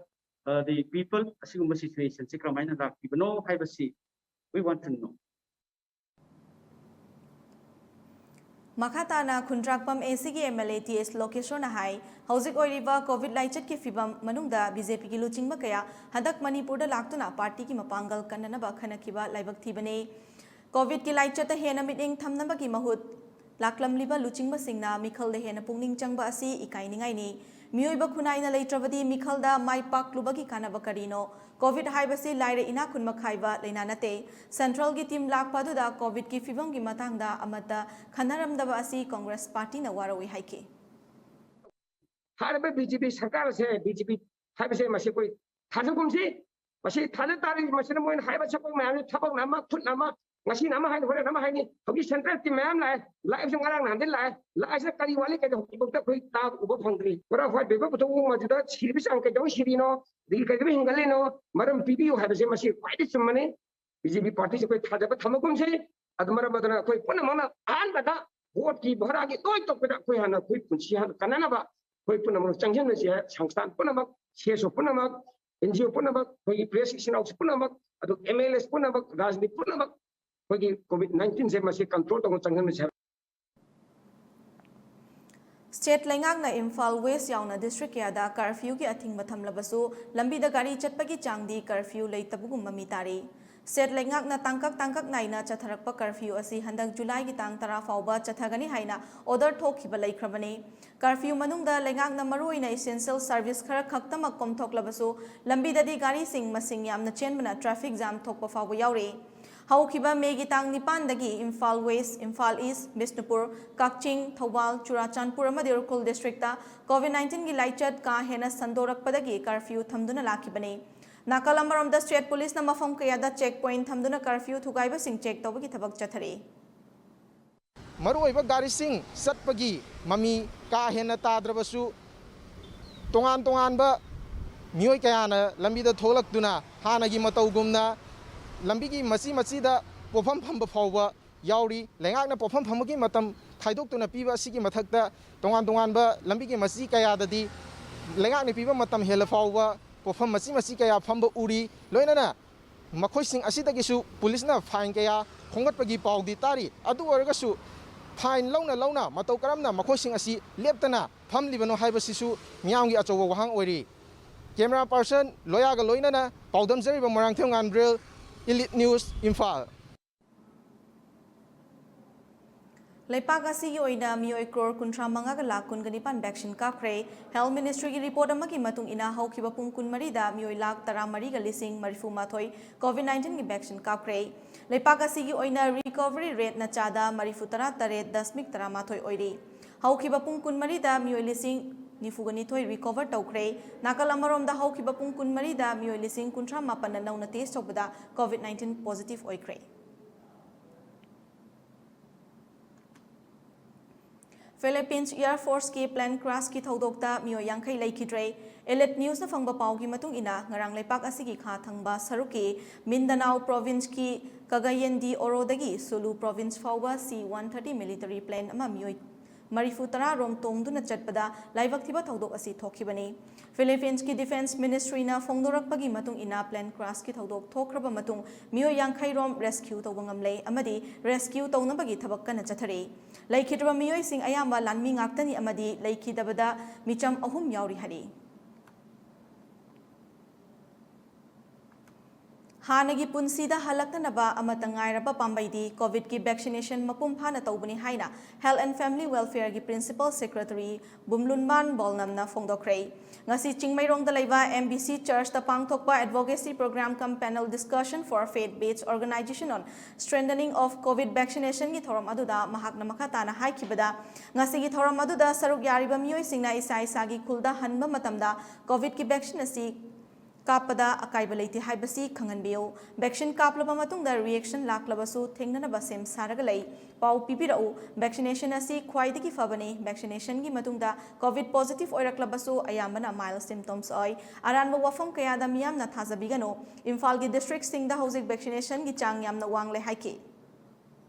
uh, the people, ꯑꯁꯤꯒꯨꯝꯕ situation ꯁꯤ ꯀꯔꯝꯍꯥꯏꯅ ꯂꯥꯛꯈꯤꯕꯅꯣ ꯍꯥꯏꯕꯁꯤ we want to know. ꯃꯈꯥ ꯇꯥꯅ ꯈꯨꯟꯗ꯭ꯔꯥꯛꯄꯝ ꯑꯦ ꯁꯤꯒꯤ ꯑꯦꯝ ꯑꯦꯜ ꯑꯦ ꯇꯤ ꯑꯦꯁ ꯂꯣꯀꯦꯁꯣꯔꯅ ꯍꯥꯏ, ꯍꯧꯖꯤꯛ ꯑꯣꯏꯔꯤꯕ ꯀꯣꯚꯤꯗ ꯂꯥꯏꯆꯠꯀꯤ ꯐꯤꯕꯝ ꯃꯅꯨꯡꯗ ꯕꯤ ꯖꯦ ꯄꯤꯒꯤ ꯂꯨꯆꯤꯡꯕ ꯀꯌꯥ ꯍꯟꯗꯛ ꯃꯅꯤꯄꯨꯔꯗ ꯂꯥꯛꯇꯨꯅ ꯄꯥꯔꯇꯤꯒꯤ ꯃꯄꯥꯡꯒꯜ ꯀꯟꯅꯅꯕ ꯈꯟꯅꯈꯤꯕ ꯂꯥꯏꯕꯛ ꯊꯤꯕꯅꯤ꯫ ꯀꯣꯚꯤꯗꯀꯤ ꯂꯥꯏꯆꯠꯇ ꯍꯦꯟꯅ ꯃꯤꯠꯌꯦꯡ ꯊꯝꯅꯕꯒꯤ ꯃꯍꯨꯠ ꯂꯥꯛꯂꯝꯂꯤꯕ ꯂꯨꯆꯤꯡꯕꯁꯤꯡꯅ ꯃꯤꯈꯜꯗ ꯍꯦꯟꯅ ꯄꯨꯛꯅꯤꯡ ꯆꯪꯕ ꯑꯁꯤ ꯏꯀꯥꯏꯅꯤꯡꯉꯥꯏꯅꯤ꯫ ꯃꯤꯑꯣꯏꯕ ꯈꯨꯟꯅꯥꯏꯅ ꯂꯩꯇ꯭ꯔꯕꯗꯤ ꯃꯤꯈꯜꯗ ꯃꯥꯏ ꯄꯥꯛꯂꯨꯕꯒꯤ ꯀꯥꯟꯅꯕ ꯀꯔꯤꯅꯣ? ꯀꯣꯚꯤꯗ ꯍꯥꯏꯕꯁꯤ ꯂꯥꯏꯔ ꯏꯅꯥꯛ ꯈꯨꯟꯕ ꯈꯥꯏꯕ ꯂꯥꯏꯅꯥ ꯅꯠꯇꯦ꯫ ꯁꯦꯟꯇ꯭ꯔꯦꯜꯒꯤ ꯇꯤꯝ ꯂꯥꯛꯄ ꯑꯗꯨꯗ ꯀꯣꯚꯤꯗꯀꯤ ꯐꯤꯕꯝꯒꯤ ꯃꯇꯥꯡꯗ ꯑꯃꯠꯇ ꯈꯟꯅꯔꯝꯗꯕ ꯑꯁꯤ ꯀꯣꯡꯒ꯭ꯔꯦꯁ ꯄꯥꯔꯇꯤꯅ ꯋꯥꯔꯧꯏ ꯍꯥꯏꯈꯤ꯫ ꯍꯥꯏꯔꯤꯕ ꯕꯤ ꯖꯦ ꯄꯤ ꯁꯔꯀꯥꯔ ꯑꯁꯦ, ꯕꯤ ꯖꯦ ꯄꯤ ꯍꯥꯏꯕꯁꯦ ꯃꯁꯤ ꯑꯩꯈꯣꯏ ꯊꯥꯖꯒꯨꯝꯁꯤ꯫ ꯃꯁꯤ ꯊꯥꯖ ꯇꯥꯔꯤ, ꯃꯁꯤꯅ ꯃꯣꯏꯅ ꯍꯥꯏꯕ ꯁꯛꯄ ꯃꯌꯥꯝꯁꯤ ꯊꯕꯛꯅ ꯑꯃ, ꯈꯨꯠꯅ ꯑꯃ, ꯉꯁꯤꯅ ꯑꯃ ꯍꯥꯏꯅꯤ, ꯍꯣꯔꯦꯟ ꯑꯃ ꯍꯥꯏꯅꯤ꯫ ꯍꯧꯖꯤꯛ ꯁꯦꯟꯇ꯭ꯔꯦꯜ ꯇꯤꯝ ꯃꯌꯥꯝ ꯂꯥꯛꯑꯦ, ꯂꯥꯛꯏꯕꯁꯤ ꯉꯔꯥꯡ ꯅꯍꯥꯟꯗꯩ ꯂꯥꯛꯑꯦ, ꯂꯥꯛꯏꯁꯤꯅ ꯀꯔꯤ ꯋꯥꯠꯂꯤ, ꯀꯩꯗꯧ ꯍꯧꯖꯤꯛꯐꯥꯎꯗ ꯑꯩꯈꯣꯏ ꯇꯥꯕ ꯎꯕ ꯐꯪꯗ꯭ꯔꯤ꯫ ꯄꯨꯔꯥ ꯍ꯭ꯋꯥꯏꯠ ꯄꯦꯄꯔ ꯄꯨꯊꯣꯛꯎ ꯃꯗꯨꯗ ꯁꯤꯔꯤꯕ ꯆꯥꯡ ꯀꯩꯗꯧꯕꯩ ꯁꯤꯔꯤꯅꯣ, ꯑꯗꯒꯤ ꯀꯩꯗꯧꯕꯩ ꯍꯦꯟꯒꯠꯂꯤꯅꯣ, ꯃꯔꯝ ꯄꯤꯕꯤꯌꯨ ꯍꯥꯏꯕꯁꯦ ꯃꯁꯤ ꯈ꯭ꯋꯥꯏꯗꯒꯤ ꯆꯨꯝꯕꯅꯤ꯫ ꯕꯤ ꯖꯦ ꯄꯤ ꯄꯥꯔꯇꯤꯁꯦ ꯑꯩꯈꯣꯏ ꯊꯥꯖꯕ ꯊꯝꯃꯒꯨꯝꯁꯤ꯫ ꯑꯗꯨ ꯃꯔꯝ ꯑꯗꯨꯅ ꯑꯩꯈꯣꯏ ꯄꯨꯝꯅꯃꯛꯅ ꯑꯍꯥꯟꯕꯗ ꯚꯣꯠꯀꯤ ꯚꯔꯥꯒꯤ ꯂꯣꯏ ꯇꯣꯛꯄꯗ ꯑꯩꯈꯣꯏ ꯍꯥꯟꯅ ꯑꯩꯈꯣꯏ ꯄꯨꯟꯁꯤ ꯍꯥꯟꯅ ꯀꯟꯅꯅꯕ ꯑꯩꯈꯣꯏ ꯄꯨꯝꯅꯃꯛ ꯆꯪꯁꯤꯟꯅꯁꯤ ꯍꯥꯏ꯫ ꯁꯪꯁꯊꯥꯟ ꯄꯨꯝꯅꯃꯛ, ꯁꯤ ꯑꯦꯁ ꯑꯣ ꯄꯨꯝꯅꯃꯛ, ꯑꯦꯟ ꯖꯤ ꯑꯣ ꯄꯨꯝꯅꯃꯛ, ꯑꯩꯈꯣꯏꯒꯤ ꯄ꯭ꯔꯦꯁ ꯏꯆꯤꯟ ꯏꯅꯥꯎꯁꯤ ꯄꯨꯝꯅꯃꯛ, ꯑꯗꯨ ꯑꯦꯝ ꯑꯦꯜ ꯑꯦꯁ ꯄꯨꯝꯅꯃꯛ, ꯔꯥꯖꯅꯤꯇꯤ ꯄꯨꯝꯅꯃꯛ ꯑꯩꯈꯣꯏꯒꯤ ꯀꯣꯚꯤꯗ ꯅꯥꯏꯟꯇꯤꯟꯁꯦ ꯃꯁꯤ ꯀꯟꯇ꯭ꯔꯣꯜ ꯇꯧꯅ ꯆꯪꯁꯤꯟꯅꯁꯤ ꯍꯥꯏꯕ꯫ ꯁ꯭ꯇꯦꯠ ꯂꯩꯉꯥꯛꯅ ꯏꯝꯐꯥꯜ ꯋꯦꯁ ꯌꯥꯎꯅ ꯗꯤꯁꯇ꯭ꯔꯤꯛ ꯀꯌꯥꯗ ꯀꯔꯐ꯭ꯌꯨꯒꯤ ꯑꯊꯤꯡꯕ ꯊꯝꯂꯕꯁꯨ ꯂꯝꯕꯤꯗ ꯒꯥꯔꯤ ꯆꯠꯄꯒꯤ ꯆꯥꯡꯗꯤ ꯀꯔꯐ꯭ꯌꯨ ꯂꯩꯇꯕꯒꯨꯝꯕ ꯃꯃꯤ ꯇꯥꯔꯤ꯫ ꯁ꯭ꯇꯦꯠ ꯂꯩꯉꯥꯛꯅ ꯇꯥꯡꯀꯛ ꯇꯥꯡꯀꯛ ꯅꯥꯏꯅ ꯆꯠꯊꯔꯛꯄ ꯀꯔꯐ꯭ꯌꯨ ꯑꯁꯤ ꯍꯟꯗꯛ ꯖꯨꯂꯥꯏꯒꯤ ꯇꯥꯡ ꯇꯔꯥ ꯐꯥꯎꯕ ꯆꯠꯊꯒꯅꯤ ꯍꯥꯏꯅ ꯑꯣꯔꯗꯔ ꯊꯣꯛꯈꯤꯕ ꯂꯩꯈ꯭ꯔꯕꯅꯤ꯫ ꯀꯔꯐ꯭ꯌꯨ ꯃꯅꯨꯡꯗ ꯂꯩꯉꯥꯛꯅ ꯃꯔꯨꯑꯣꯏꯅ ꯏꯁꯦꯟꯁꯤꯌꯦꯜ ꯁꯔꯚꯤꯁ ꯈꯔ ꯈꯛꯇꯃꯛ ꯀꯣꯝꯊꯣꯛꯂꯕꯁꯨ ꯂꯝꯕꯤꯗꯗꯤ ꯒꯥꯔꯤꯁꯤꯡ ꯃꯁꯤꯡ ꯌꯥꯝꯅ ꯆꯦꯟꯕꯅ ꯇ꯭ꯔꯥꯐꯤꯛ ꯖꯥꯝ ꯊꯣꯛꯄ ꯐꯥꯎꯕ ꯌꯥꯎꯔꯤ꯫ ꯍꯧꯈꯤꯕ ꯃꯦꯒꯤ ꯇꯥꯡ ꯅꯤꯄꯥꯟꯗꯒꯤ ꯏꯝꯐꯥꯜ ꯋꯦꯁ, ꯏꯝꯐꯥꯜ ꯏꯁ, ꯕꯤꯁꯅꯨꯄꯨꯔ, ꯀꯛꯆꯤꯡ, ꯊꯧꯕꯥꯜ, ꯆꯨꯔꯥꯆꯥꯟꯄꯨꯔ ꯑꯃꯗꯤ ꯎꯈ꯭ꯔꯨꯜ ꯗꯤꯁꯇ꯭ꯔꯤꯛꯇ ꯀꯣꯚꯤꯗ ꯅꯥꯏꯟꯇꯤꯟꯒꯤ ꯂꯥꯏꯆꯠ ꯀꯥ ꯍꯦꯟꯅ ꯁꯟꯗꯣꯔꯛꯄꯗꯒꯤ ꯀꯔꯐ꯭ꯌꯨ ꯊꯝꯗꯨꯅ ꯂꯥꯛꯈꯤꯕꯅꯤ꯫ ꯅꯥꯀꯜ ꯑꯃꯔꯣꯝꯗ ꯁ꯭ꯇꯦꯠ ꯄꯨꯂꯤꯁꯅ ꯃꯐꯝ ꯀꯌꯥꯗ ꯆꯦꯛ ꯄꯣꯏꯟꯠ ꯊꯝꯗꯨꯅ ꯀꯔꯐ꯭ꯌꯨ ꯊꯨꯒꯥꯏꯕꯁꯤꯡ ꯆꯦꯛ ꯇꯧꯕꯒꯤ ꯊꯕꯛ ꯆꯠꯊꯔꯤ꯫ ꯃꯔꯨꯑꯣꯏꯕ ꯒꯥꯔꯤꯁꯤꯡ ꯆꯠꯄꯒꯤ ꯃꯃꯤ ꯀꯥ ꯍꯦꯟꯅ ꯇꯥꯗ꯭ꯔꯕꯁꯨ, ꯇꯣꯉꯥꯟ ꯇꯣꯉꯥꯟꯕ ꯃꯤꯑꯣꯏ ꯀꯌꯥꯅ ꯂꯝꯕꯤꯗ ꯊꯣꯛꯂꯛꯇꯨꯅ ꯍꯥꯟꯅꯒꯤ ꯃꯇꯧꯒꯨꯝꯅ ꯂꯝꯕꯤꯒꯤ ꯃꯆꯤ ꯃꯆꯤꯗ ꯄꯣꯠꯐꯝ ꯐꯝꯕ ꯐꯥꯎꯕ ꯌꯥꯎꯔꯤ꯫ ꯂꯩꯉꯥꯛꯅ ꯄꯣꯠꯐꯝ ꯐꯝꯕꯒꯤ ꯃꯇꯝ ꯈꯥꯏꯗꯣꯛꯇꯨꯅ ꯄꯤꯕ ꯑꯁꯤꯒꯤ ꯃꯊꯛꯇ, ꯇꯣꯉꯥꯟ ꯇꯣꯉꯥꯟꯕ ꯂꯝꯕꯤꯒꯤ ꯃꯆꯤ ꯀꯌꯥꯗꯗꯤ ꯂꯩꯉꯥꯛꯅ ꯄꯤꯕ ꯃꯇꯝ ꯍꯦꯜꯂ ꯐꯥꯎꯕ ꯄꯣꯠꯐꯝ ꯃꯆꯤ ꯃꯆꯤ ꯀꯌꯥ ꯐꯝꯕ ꯎꯔꯤ꯫ ꯂꯣꯏꯅꯅ ꯃꯈꯣꯏꯁꯤꯡ ꯑꯁꯤꯗꯒꯤꯁꯨ ꯄꯨꯂꯤꯁꯅ ꯐꯥꯏꯟ ꯀꯌꯥ ꯈꯣꯝꯒꯠꯄꯒꯤ ꯄꯥꯎꯗꯤ ꯇꯥꯔꯤ꯫ ꯑꯗꯨ ꯑꯣꯏꯔꯒꯁꯨ ꯐꯥꯏꯟ ꯂꯧꯅ ꯂꯧꯅ ꯃꯇꯧ ꯀꯔꯝꯅ ꯃꯈꯣꯏꯁꯤꯡ ꯑꯁꯤ ꯂꯦꯞꯇꯅ ꯊꯝꯂꯤꯕꯅꯣ ꯍꯥꯏꯕꯁꯤꯁꯨ ꯃꯤꯌꯥꯝꯒꯤ ꯑꯆꯧꯕ ꯋꯥꯍꯪ ꯑꯣꯏꯔꯤ꯫ ꯀꯦꯃꯦꯔꯥ ꯄꯥꯔꯁꯟ ꯂꯣꯌꯥꯒ ꯂꯣꯏꯅꯅ ꯄꯥꯎꯗꯝꯖꯔꯤꯕ ꯃꯣꯏꯔꯥꯡꯊꯦꯝ ꯉꯥꯟꯕ꯭ꯔꯦꯜ, ꯏꯂꯤꯠ ꯅ꯭ꯌꯨꯁ, ꯏꯝꯐꯥꯜ꯫ ꯂꯩꯄꯥꯛ ꯑꯁꯤꯒꯤ ꯑꯣꯏꯅ ꯃꯤꯑꯣꯏ ꯀ꯭ꯔꯣꯔ ꯀꯨꯟꯊ꯭ꯔꯥ ꯃꯉꯥꯒ ꯂꯥꯈ ꯀꯨꯟꯒ ꯅꯤꯄꯥꯟ ꯚꯦꯛꯁꯤꯟ ꯀꯥꯞꯈ꯭ꯔꯦ꯫ ꯍꯦꯜꯊ ꯃꯤꯅꯤꯁꯇ꯭ꯔꯤꯒꯤ ꯔꯤꯄꯣꯔꯠ ꯑꯃꯒꯤ ꯃꯇꯨꯡ ꯏꯟꯅ, ꯍꯧꯈꯤꯕ ꯄꯨꯡ ꯀꯨꯟꯃꯔꯤꯗ ꯃꯤꯑꯣꯏ ꯂꯥꯈ ꯇꯔꯥꯃꯔꯤꯒ ꯂꯤꯁꯤꯡ ꯃꯔꯤꯐꯨ ꯃꯥꯊꯣꯏ ꯀꯣꯚꯤꯗ ꯅꯥꯏꯟꯇꯤꯟꯒꯤ ꯚꯦꯛꯁꯤꯟ ꯀꯥꯞꯈ꯭ꯔꯦ꯫ ꯂꯩꯄꯥꯛ ꯑꯁꯤꯒꯤ ꯑꯣꯏꯅ ꯔꯤꯀꯣꯚꯔꯤ ꯔꯦꯠꯅ ꯆꯥꯗ ꯃꯔꯤꯐꯨ ꯇꯔꯥ ꯇꯔꯦꯠ ꯗꯁꯃꯤꯛ ꯇꯔꯥꯃꯥꯊꯣꯏ ꯑꯣꯏꯔꯤ꯫ ꯍꯧꯈꯤꯕ ꯄꯨꯡ ꯀꯨꯟꯃꯔꯤꯗ ꯃꯤꯑꯣꯏ ꯂꯤꯁꯤꯡ ꯅꯤꯐꯨꯒ ꯅꯤꯊꯣꯏ ꯔꯤꯀꯣꯚꯔ ꯇꯧꯈ꯭ꯔꯦ꯫ ꯅꯥꯀꯜ ꯑꯃꯔꯣꯝꯗ, ꯍꯧꯈꯤꯕ ꯄꯨꯡ ꯀꯨꯟꯃꯔꯤꯗ ꯃꯤꯑꯣꯏ ꯂꯤꯁꯤꯡ ꯀꯨꯟꯊ꯭ꯔꯥ ꯃꯥꯄꯟꯅ ꯅꯧꯅ ꯇꯦꯁ ꯇꯧꯕꯗ ꯀꯣꯚꯤꯗ ꯅꯥꯏꯟꯇꯤꯟ ꯄꯣꯖꯤꯇꯤꯚ ꯑꯣꯏꯈ꯭ꯔꯦ꯫ ꯐꯤꯂꯤꯄꯤꯟꯁ ꯑꯦꯌꯔ ꯐꯣꯔꯁꯀꯤ ꯄ꯭ꯂꯦꯟ ꯀ꯭ꯔꯥꯁꯀꯤ ꯊꯧꯗꯣꯛꯇ ꯃꯤꯑꯣꯏ ꯌꯥꯡꯈꯩ ꯂꯩꯈꯤꯗ꯭ꯔꯦ꯫ ꯏꯂꯤꯠ ꯅ꯭ꯌꯨꯁꯅ ꯐꯪꯕ ꯄꯥꯎꯒꯤ ꯃꯇꯨꯡ ꯏꯟꯅ, ꯉꯔꯥꯡ ꯂꯩꯄꯥꯛ ꯑꯁꯤꯒꯤ ꯈꯥ ꯊꯪꯕ ꯁꯔꯨꯛꯀꯤ ꯃꯤꯟꯗꯅꯥꯎ ꯄ꯭ꯔꯣꯚꯤꯟꯁꯀꯤ ꯀꯒꯌꯦꯟꯗꯤ ꯑꯣꯔꯣꯗꯒꯤ ꯁꯨꯂꯨ ꯄ꯭ꯔꯣꯚꯤꯟꯁ ꯐꯥꯎꯕ ꯁꯤ ꯋꯥꯟ ꯊꯥꯔꯇꯤ ꯃꯤꯂꯤꯇꯔꯤ ꯄ꯭ꯂꯦꯟ ꯑꯃ ꯃꯤꯑꯣꯏ ꯃꯔꯤꯐꯨ ꯇꯔꯥ ꯔꯣꯝ ꯇꯣꯡꯗꯨꯅ ꯆꯠꯄꯗ ꯂꯥꯏꯕꯛ ꯊꯤꯕ ꯊꯧꯗꯣꯛ ꯑꯁꯤ ꯊꯣꯛꯈꯤꯕꯅꯤ꯫ ꯐꯤꯂꯤꯄꯤꯟꯁꯀꯤ ꯗꯤꯐꯦꯟꯁ ꯃꯤꯅꯤꯁꯇ꯭ꯔꯤꯅ ꯐꯣꯡꯗꯣꯔꯛꯄꯒꯤ ꯃꯇꯨꯡ ꯏꯟꯅ, ꯄ꯭ꯂꯦꯟ ꯀ꯭ꯔꯥꯁꯀꯤ ꯊꯧꯗꯣꯛ ꯊꯣꯛꯈ꯭ꯔꯕ ꯃꯇꯨꯡ ꯃꯤꯑꯣꯏ ꯌꯥꯡꯈꯩ ꯔꯣꯝ ꯔꯦꯁꯀ꯭ꯌꯨ ꯇꯧꯕ ꯉꯝꯂꯦ ꯑꯃꯗꯤ ꯔꯦꯁꯀ꯭ꯌꯨ ꯇꯧꯅꯕꯒꯤ ꯊꯕꯛ ꯀꯟꯅ ꯆꯠꯊꯔꯤ꯫ ꯂꯩꯈꯤꯗ꯭ꯔꯕ ꯃꯤꯑꯣꯏꯁꯤꯡ ꯑꯌꯥꯝꯕ ꯂꯥꯟꯃꯤ ꯉꯥꯛꯇꯅꯤ ꯑꯃꯗꯤ ꯂꯩꯈꯤꯗꯕꯗ ꯃꯤꯆꯝ ꯑꯍꯨꯝ ꯌꯥꯎꯔꯤ ꯍꯥꯏꯔꯤ꯫ ꯍꯥꯟꯅꯒꯤ ꯄꯨꯟꯁꯤꯗ ꯍꯜꯂꯛꯇꯅꯕ ꯑꯃꯠꯇ ꯉꯥꯏꯔꯕ ꯄꯥꯝꯕꯩꯗꯤ ꯀꯣꯚꯤꯗꯀꯤ ꯚꯦꯛꯁꯤꯅꯦꯁꯟ ꯃꯄꯨꯡ ꯐꯥꯅ ꯇꯧꯕꯅꯤ ꯍꯥꯏꯅ Health and Family Welfareꯒꯤ Principal Secretary ꯕꯨꯝꯂꯨꯟꯕꯥꯟ ꯕꯣꯜꯅꯝꯅ ꯐꯣꯡꯗꯣꯛꯈ꯭ꯔꯦ꯫ ꯉꯁꯤ ꯆꯤꯡꯃꯩꯔꯣꯡꯗ ꯂꯩꯕ M B C Churchꯇ ꯄꯥꯡꯊꯣꯛꯄ Advocacy Program cum Panel Discussion for Faith Based Organization on Strengthening of Covid Vaccinationꯒꯤ ꯊꯧꯔꯝ ꯑꯗꯨꯗ ꯃꯍꯥꯛꯅ ꯃꯈꯥ ꯇꯥꯅ ꯍꯥꯏꯈꯤꯕꯗ, ꯉꯁꯤꯒꯤ ꯊꯧꯔꯝ ꯑꯗꯨꯗ ꯁꯔꯨꯛ ꯌꯥꯔꯤꯕ ꯃꯤꯑꯣꯏꯁꯤꯡꯅ ꯏꯁꯥ ꯏꯁꯥꯒꯤ ꯈꯨꯜꯗ ꯍꯟꯕ ꯃꯇꯝꯗ ꯀꯣꯚꯤꯗꯀꯤ ꯚꯦꯛꯁꯤꯟ ꯑꯁꯤ ꯀꯥꯞꯄꯗ ꯑꯀꯥꯏꯕ ꯂꯩꯇꯦ ꯍꯥꯏꯕꯁꯤ ꯈꯪꯍꯟꯕꯤꯌꯨ꯫ ꯚꯦꯛꯁꯤꯟ ꯀꯥꯞꯂꯕ ꯃꯇꯨꯡꯗ ꯔꯤꯑꯦꯛꯁꯟ ꯂꯥꯛꯂꯕꯁꯨ ꯊꯦꯡꯅꯅꯕ ꯁꯦꯝ ꯁꯥꯔꯒ ꯂꯩ꯫ ꯄꯥꯎ ꯄꯤꯕꯤꯔꯛꯎ꯫ ꯚꯦꯛꯁꯤꯅꯦꯁꯟ ꯑꯁꯤ ꯈ꯭ꯋꯥꯏꯗꯒꯤ ꯐꯕꯅꯤ꯫ ꯚꯦꯛꯁꯤꯅꯦꯁꯟꯒꯤ ꯃꯇꯨꯡꯗ ꯀꯣꯚꯤꯗ ꯄꯣꯖꯤꯇꯤꯚ ꯑꯣꯏꯔꯛꯂꯕꯁꯨ ꯑꯌꯥꯝꯕꯅ ꯃꯥꯏꯜꯗ ꯁꯤꯝꯇꯣꯝꯁ ꯑꯣꯏ꯫ ꯑꯔꯥꯟꯕ ꯋꯥꯐꯝ ꯀꯌꯥꯗ ꯃꯤꯌꯥꯝꯅ ꯊꯥꯖꯕꯤꯒꯅꯨ꯫ ꯏꯝꯐꯥꯜꯒꯤ ꯗꯤꯁꯇ꯭ꯔꯤꯛꯁꯤꯡꯗ ꯍꯧꯖꯤꯛ ꯚꯦꯛꯁꯤꯅꯦꯁꯟꯒꯤ ꯆꯥꯡ ꯌꯥꯝꯅ ꯋꯥꯡꯂꯦ ꯍꯥꯏꯈꯤ꯫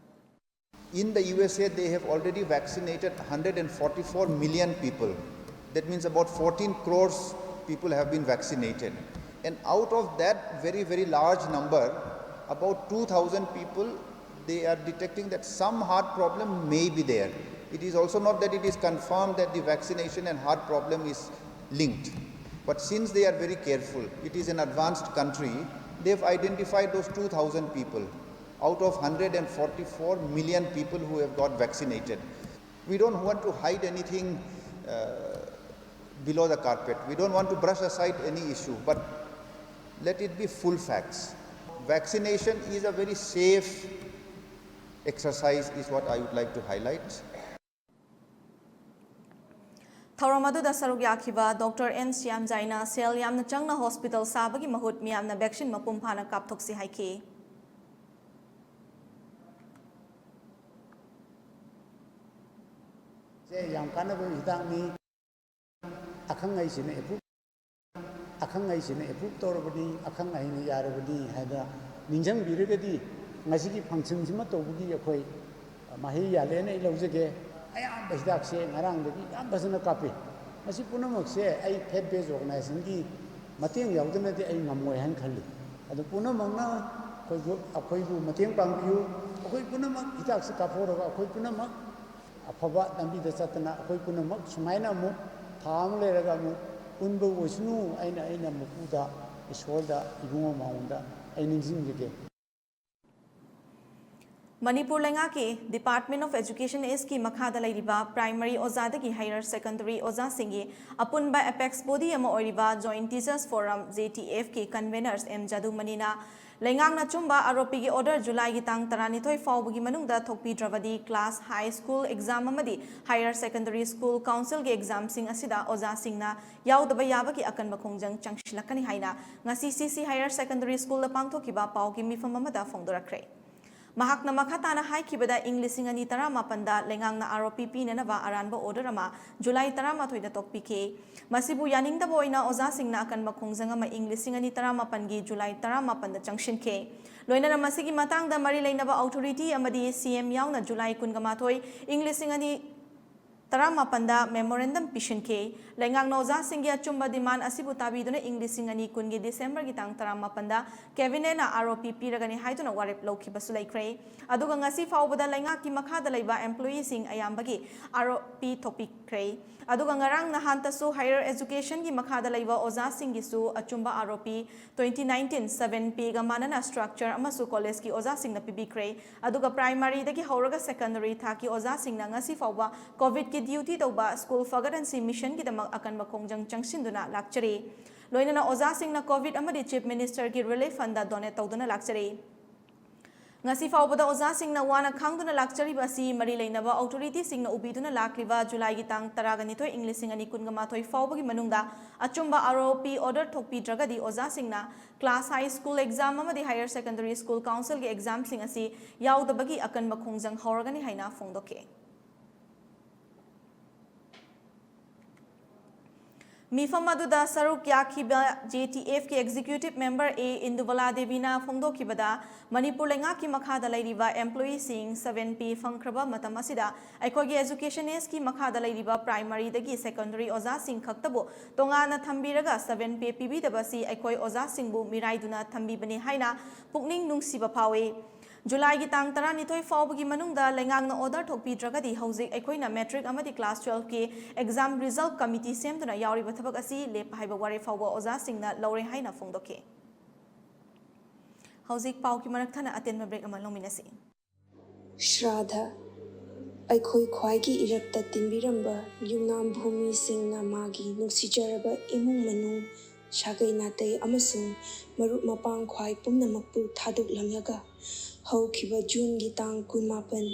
In the U S A, they have already vaccinated hundred and forty-four million people. That means about fourteen crores people have been vaccinated. And out of that very, very large number, about two thousand people They are detecting that some heart problem may be there. It is also not that it is confirmed that the vaccination and heart problem is linked. But since they are very careful, it is an advanced country, they've identified those two thousand people out of one hundred forty-four million people who have got vaccinated. We don't want to hide anything uh, below the carpet. We don't want to brush aside any issue, but let it be full facts. Vaccination is a very safe exercise, is what I would like to highlight. ꯊꯧꯔꯝ ꯑꯗꯨꯗ ꯁꯔꯨꯛ ꯌꯥꯈꯤꯕ doctor and ꯁ꯭ꯌꯥꯝꯖꯥꯏꯅ ꯁꯦꯜ ꯌꯥꯝꯅ ꯆꯪꯅ hospital ꯁꯥꯕꯒꯤ ꯃꯍꯨꯠ ꯃꯤꯌꯥꯝꯅ vaccine ꯃꯄꯨꯡ ꯐꯥꯅ ꯀꯥꯞꯊꯣꯛꯁꯤ ꯍꯥꯏꯈꯤ꯫ ꯁꯦ ꯌꯥꯝ ꯀꯥꯟꯅꯕ ꯍꯤꯗꯥꯛꯅꯤ꯫ ꯑꯈꯪ ꯑꯍꯩꯁꯤꯅ ꯑꯦꯄ꯭ꯔꯨꯞ ꯑꯈꯪ ꯑꯍꯩꯁꯤꯅ ꯑꯦꯄ꯭ꯔꯨꯞ ꯇꯧꯔꯕꯅꯤ, ꯑꯈꯪ ꯑꯍꯩꯅ ꯌꯥꯔꯕꯅꯤ ꯍꯥꯏꯅ ꯅꯤꯡꯁꯤꯡꯕꯤꯔꯒꯗꯤ ꯉꯁꯤꯒꯤ ꯐꯪꯁꯟꯁꯤꯃ ꯇꯧꯕꯒꯤ ꯑꯩꯈꯣꯏ ꯃꯍꯩ ꯌꯥꯜꯂꯦꯅ ꯑꯩ ꯂꯧꯖꯒꯦ꯫ ꯑꯌꯥꯝꯕ ꯍꯤꯗꯥꯛꯁꯦ ꯉꯔꯥꯡꯗꯒꯤ ꯌꯥꯝ ꯐꯖꯅ ꯀꯥꯞꯄꯤ꯫ ꯃꯁꯤ ꯄꯨꯝꯅꯃꯛꯁꯦ ꯑꯩ ꯐꯦꯠ ꯕꯦꯁ ꯑꯣꯔꯒꯅꯥꯏꯖꯦꯁꯟꯒꯤ ꯃꯇꯦꯡ ꯌꯥꯎꯗꯅꯗꯤ ꯑꯩ ꯉꯝꯃꯣꯏ ꯍꯥꯏꯅ ꯈꯜꯂꯤ꯫ ꯑꯗꯨ ꯄꯨꯝꯅꯃꯛꯅ ꯑꯩꯈꯣꯏꯕꯨ ꯑꯩꯈꯣꯏꯕꯨ ꯃꯇꯦꯡ ꯄꯥꯡꯕꯤꯌꯨ꯫ ꯑꯩꯈꯣꯏ ꯄꯨꯝꯅꯃꯛ ꯍꯤꯗꯥꯛꯁꯤ ꯀꯥꯞꯊꯣꯛꯂꯒ ꯑꯩꯈꯣꯏ ꯄꯨꯝꯅꯃꯛ ꯑꯐꯕ ꯂꯝꯕꯤꯗ ꯆꯠꯇꯅ ꯑꯩꯈꯣꯏ ꯄꯨꯝꯅꯃꯛ ꯁꯨꯃꯥꯏꯅ ꯑꯃꯨꯛ ꯊꯥ ꯑꯃ ꯂꯩꯔꯒ ꯑꯃꯨꯛ ꯄꯨꯟꯕ ꯑꯣꯏꯁꯅꯨ꯫ ꯑꯩꯅ ꯑꯩꯅ ꯃꯄꯨꯗ, ꯏꯁꯣꯔꯗ, ꯏꯕꯨꯡꯉꯣ ꯃꯉꯣꯟꯗ ꯑꯩ ꯅꯤꯡꯁꯤꯡꯖꯒꯦ꯫ ꯃꯅꯤꯄꯨꯔ ꯂꯩꯉꯥꯛꯀꯤ Department of Education Eastꯀꯤ ꯃꯈꯥꯗ ꯂꯩꯔꯤꯕ ꯄ꯭ꯔꯥꯏꯃꯔꯤ ꯑꯣꯖꯥꯗꯒꯤ ꯍꯥꯌꯔ ꯁꯦꯀꯦꯟꯗꯔꯤ ꯑꯣꯖꯥꯁꯤꯡꯒꯤ ꯑꯄꯨꯟꯕ ꯑꯦꯄꯦꯛꯁ ꯕꯣꯗꯤ ꯑꯃ ꯑꯣꯏꯔꯤꯕ Joint Teachers Forum, JTFꯀꯤ conveners ꯑꯦꯝ ꯖꯥꯗꯨꯃꯅꯤꯅ ꯂꯩꯉꯥꯛꯅ ꯑꯆꯨꯝꯕ ꯑꯥꯔ ꯑꯣ ꯄꯤꯒꯤ ꯑꯣꯔꯗꯔ ꯖꯨꯂꯥꯏꯒꯤ ꯇꯥꯡ ꯇꯔꯥꯅꯤꯊꯣꯏ ꯐꯥꯎꯕꯒꯤ ꯃꯅꯨꯡꯗ ꯊꯣꯛꯄꯤꯗ꯭ꯔꯕꯗꯤ class, high school exam ꯑꯃꯗꯤ higher secondary school councilꯒꯤ examꯁꯤꯡ ꯑꯁꯤꯗ ꯑꯣꯖꯥꯁꯤꯡꯅ ꯌꯥꯎꯗꯕ ꯌꯥꯕꯒꯤ ꯑꯀꯟꯕ ꯈꯣꯡꯖꯪ ꯆꯪꯁꯤꯜꯂꯛꯀꯅꯤ ꯍꯥꯏꯅ ꯉꯁꯤ CC Higher Secondary Schoolꯗ ꯄꯥꯡꯊꯣꯛꯈꯤꯕ ꯄꯥꯎꯒꯤ ꯃꯤꯐꯝ ꯑꯃꯗ ꯐꯣꯡꯗꯣꯔꯛꯈ꯭ꯔꯦ꯫ ꯃꯍꯥꯛꯅ ꯃꯈꯥ ꯇꯥꯅ ꯍꯥꯏꯈꯤꯕꯗ, ꯏꯪ ꯂꯤꯁꯤꯡ ꯑꯅꯤ ꯇꯔꯥꯃꯥꯄꯟꯗ ꯂꯩꯉꯥꯛꯅ ꯑꯥꯔ ꯑꯣ ꯄꯤ ꯄꯤꯅꯅꯕ ꯑꯔꯥꯟꯕ ꯑꯣꯔꯗꯔ ꯑꯃ ꯖꯨꯂꯥꯏ ꯇꯔꯥꯃꯥꯊꯣꯏꯗ ꯊꯣꯛꯄꯤꯈꯤ꯫ ꯃꯁꯤꯕꯨ ꯌꯥꯅꯤꯡꯗꯕ ꯑꯣꯏꯅ ꯑꯣꯖꯥꯁꯤꯡꯅ ꯑꯀꯟꯕ ꯈꯣꯡꯖꯪ ꯑꯃ ꯏꯪ ꯂꯤꯁꯤꯡ ꯑꯅꯤ ꯇꯔꯥꯃꯥꯄꯟꯒꯤ ꯖꯨꯂꯥꯏ ꯇꯔꯥꯃꯥꯄꯟꯗ ꯆꯪꯁꯤꯟꯈꯤ꯫ ꯂꯣꯏꯅꯅ ꯃꯁꯤꯒꯤ ꯃꯇꯥꯡꯗ ꯃꯔꯤ ꯂꯩꯅꯕ ꯑꯣꯊꯣꯔꯤꯇꯤ ꯑꯃꯗꯤ CM ꯌꯥꯎꯅ ꯖꯨꯂꯥꯏ ꯀꯨꯟꯒ ꯃꯥꯊꯣꯏ, ꯏꯪ ꯂꯤꯁꯤꯡ ꯑꯅꯤ ꯇꯔꯥꯃꯥꯄꯟꯗ memorandum ꯄꯤꯁꯤꯟꯈꯤ꯫ ꯂꯩꯉꯥꯛꯅ ꯑꯣꯖꯥꯁꯤꯡꯒꯤ ꯑꯆꯨꯝꯕ demand ꯑꯁꯤꯕꯨ ꯇꯥꯕꯤꯗꯨꯅ ꯏꯪ ꯂꯤꯁꯤꯡ ꯑꯅꯤ ꯀꯨꯟꯒꯤ ꯗꯤꯁꯦꯝꯕꯔꯒꯤ ꯇꯥꯡ ꯇꯔꯥꯃꯥꯄꯟꯗ cabinetꯅ R O P ꯄꯤꯔꯒꯅꯤ ꯍꯥꯏꯗꯨꯅ ꯋꯥꯔꯦꯞ ꯂꯧꯈꯤꯕꯁꯨ ꯂꯩꯈ꯭ꯔꯦ꯫ ꯑꯗꯨꯒ ꯉꯁꯤ ꯐꯥꯎꯕꯗ ꯂꯩꯉꯥꯛꯀꯤ ꯃꯈꯥꯗ ꯂꯩꯕ employeeꯁꯤꯡ ꯑꯌꯥꯝꯕꯒꯤ R O P ꯊꯣꯛꯄꯤꯈ꯭ꯔꯦ꯫ ꯑꯗꯨꯒ ꯉꯔꯥꯡ ꯅꯍꯥꯟꯇꯁꯨ higher educationꯒꯤ ꯃꯈꯥꯗ ꯂꯩꯕ ꯑꯣꯖꯥꯁꯤꯡꯒꯤꯁꯨ ꯑꯆꯨꯝꯕ R O P twenty nineteen seven payꯒ ꯃꯥꯟꯅꯅ structure ꯑꯃꯁꯨ collegeꯀꯤ ꯑꯣꯖꯥꯁꯤꯡꯅ ꯄꯤꯕꯤꯈ꯭ꯔꯦ꯫ ꯑꯗꯨꯒ primaryꯗꯒꯤ ꯍꯧꯔꯒ secondary ꯊꯥꯛꯀꯤ ꯑꯣꯖꯥꯁꯤꯡꯅ ꯉꯁꯤ ꯐꯥꯎꯕ COVIDꯀꯤ duty ꯇꯧꯕ School Forgotten Missionꯒꯤꯗꯃꯛ ꯑꯀꯟꯕ ꯈꯣꯡꯖꯪ ꯆꯪꯁꯤꯟꯗꯨꯅ ꯂꯥꯛꯆꯔꯤ꯫ ꯂꯣꯏꯅꯅ ꯑꯣꯖꯥꯁꯤꯡꯅ COVID ꯑꯃꯗꯤ Chief Ministerꯒꯤ relief fundꯗ donate ꯇꯧꯗꯨꯅ ꯂꯥꯛꯆꯔꯤ꯫ ꯉꯁꯤ ꯐꯥꯎꯕꯗ ꯑꯣꯖꯥꯁꯤꯡꯅ ꯋꯥꯅ ꯈꯥꯡꯗꯨꯅ ꯂꯥꯛꯆꯔꯤꯕ ꯑꯁꯤ ꯃꯔꯤ ꯂꯩꯅꯕ authorityꯁꯤꯡꯅ ꯎꯕꯤꯗꯨꯅ ꯂꯥꯛꯂꯤꯕ ꯖꯨꯂꯥꯏꯒꯤ ꯇꯥꯡ ꯇꯔꯥꯒ ꯅꯤꯊꯣꯏ, ꯏꯪ ꯂꯤꯁꯤꯡ ꯑꯅꯤ ꯀꯨꯟꯒ ꯃꯥꯊꯣꯏ ꯐꯥꯎꯕꯒꯤ ꯃꯅꯨꯡꯗ ꯑꯆꯨꯝꯕ R O P order ꯊꯣꯛꯄꯤꯗ꯭ꯔꯒꯗꯤ ꯑꯣꯖꯥꯁꯤꯡꯅ class, high school exam ꯑꯃꯗꯤ higher secondary school councilꯒꯤ examꯁꯤꯡ ꯑꯁꯤ ꯌꯥꯎꯗꯕꯒꯤ ꯑꯀꯟꯕ ꯈꯣꯡꯖꯪ ꯍꯧꯔꯒꯅꯤ ꯍꯥꯏꯅ ꯐꯣꯡꯗꯣꯛꯈꯤ꯫ ꯃꯤꯐꯝ ꯑꯗꯨꯗ ꯁꯔꯨꯛ ꯌꯥꯈꯤꯕ JTFꯀꯤ executive member A ꯏꯟꯗꯨꯕꯂꯥ ꯗꯦꯕꯤꯅ ꯐꯣꯡꯗꯣꯛꯈꯤꯕꯗ, ꯃꯅꯤꯄꯨꯔ ꯂꯩꯉꯥꯛꯀꯤ ꯃꯈꯥꯗ ꯂꯩꯔꯤꯕ employeeꯁꯤꯡ seven pay ꯐꯪꯈ꯭ꯔꯕ ꯃꯇꯝ ꯑꯁꯤꯗ ꯑꯩꯈꯣꯏꯒꯤ educationistꯀꯤ ꯃꯈꯥꯗ ꯂꯩꯔꯤꯕ primaryꯗꯒꯤ secondary ꯑꯣꯖꯥꯁꯤꯡ ꯈꯛꯇꯕꯨ ꯇꯣꯉꯥꯟꯅ ꯊꯝꯕꯤꯔꯒ seven pay ꯄꯤꯕꯤꯗꯕ ꯑꯁꯤ ꯑꯩꯈꯣꯏ ꯑꯣꯖꯥꯁꯤꯡꯕꯨ ꯃꯤꯔꯥꯏꯗꯨꯅ ꯊꯝꯕꯤꯕꯅꯤ ꯍꯥꯏꯅ ꯄꯨꯛꯅꯤꯡ ꯅꯨꯡꯁꯤꯕ ꯐꯥꯎꯏ꯫ ꯖꯨꯂꯥꯏꯒꯤ ꯇꯥꯡ ꯇꯔꯥꯅꯤꯊꯣꯏ ꯐꯥꯎꯕꯒꯤ ꯃꯅꯨꯡꯗ ꯂꯩꯉꯥꯛꯅ order ꯊꯣꯛꯄꯤꯗ꯭ꯔꯒꯗꯤ ꯍꯧꯖꯤꯛ ꯑꯩꯈꯣꯏꯅ matric ꯑꯃꯗꯤ class twelveꯀꯤ exam result committee ꯁꯦꯝꯗꯨꯅ ꯌꯥꯎꯔꯤꯕ ꯊꯕꯛ ꯑꯁꯤ ꯂꯦꯞꯄ ꯍꯥꯏꯕ ꯋꯥꯔꯦꯞ ꯐꯥꯎꯕ ꯑꯣꯖꯥꯁꯤꯡꯅ ꯂꯧꯔꯦ ꯍꯥꯏꯅ ꯐꯣꯡꯗꯣꯛꯈꯤ꯫ ꯍꯧꯖꯤꯛ ꯄꯥꯎꯒꯤ ꯃꯔꯛ ꯊꯠꯅ ꯑꯇꯦꯟꯕ break ꯑꯃ ꯂꯧꯃꯤꯟꯅꯁꯤ꯫ ꯁ꯭ꯔꯥꯙ꯫ ꯑꯩꯈꯣꯏ ꯈ꯭ꯋꯥꯏꯒꯤ ꯏꯔꯛꯇ ꯇꯤꯟꯕꯤꯔꯝꯕ ꯌꯨꯝꯅꯥꯝ ꯚꯨꯃꯤꯁꯤꯡꯅ ꯃꯥꯒꯤ ꯅꯨꯡꯁꯤꯖꯔꯕ ꯏꯃꯨꯡ ꯃꯅꯨꯡ, ꯁꯥꯒꯩ ꯅꯥꯇꯩ ꯑꯃꯁꯨꯡ ꯃꯔꯨꯞ ꯃꯄꯥꯡ ꯈ꯭ꯋꯥꯏ ꯄꯨꯝꯅꯃꯛꯄꯨ ꯊꯥꯗꯣꯛꯂꯝꯂꯒ ꯍꯧꯈꯤꯕ ꯖꯨꯟꯒꯤ ꯇꯥꯡ ꯀꯨꯟꯃꯥꯄꯟ,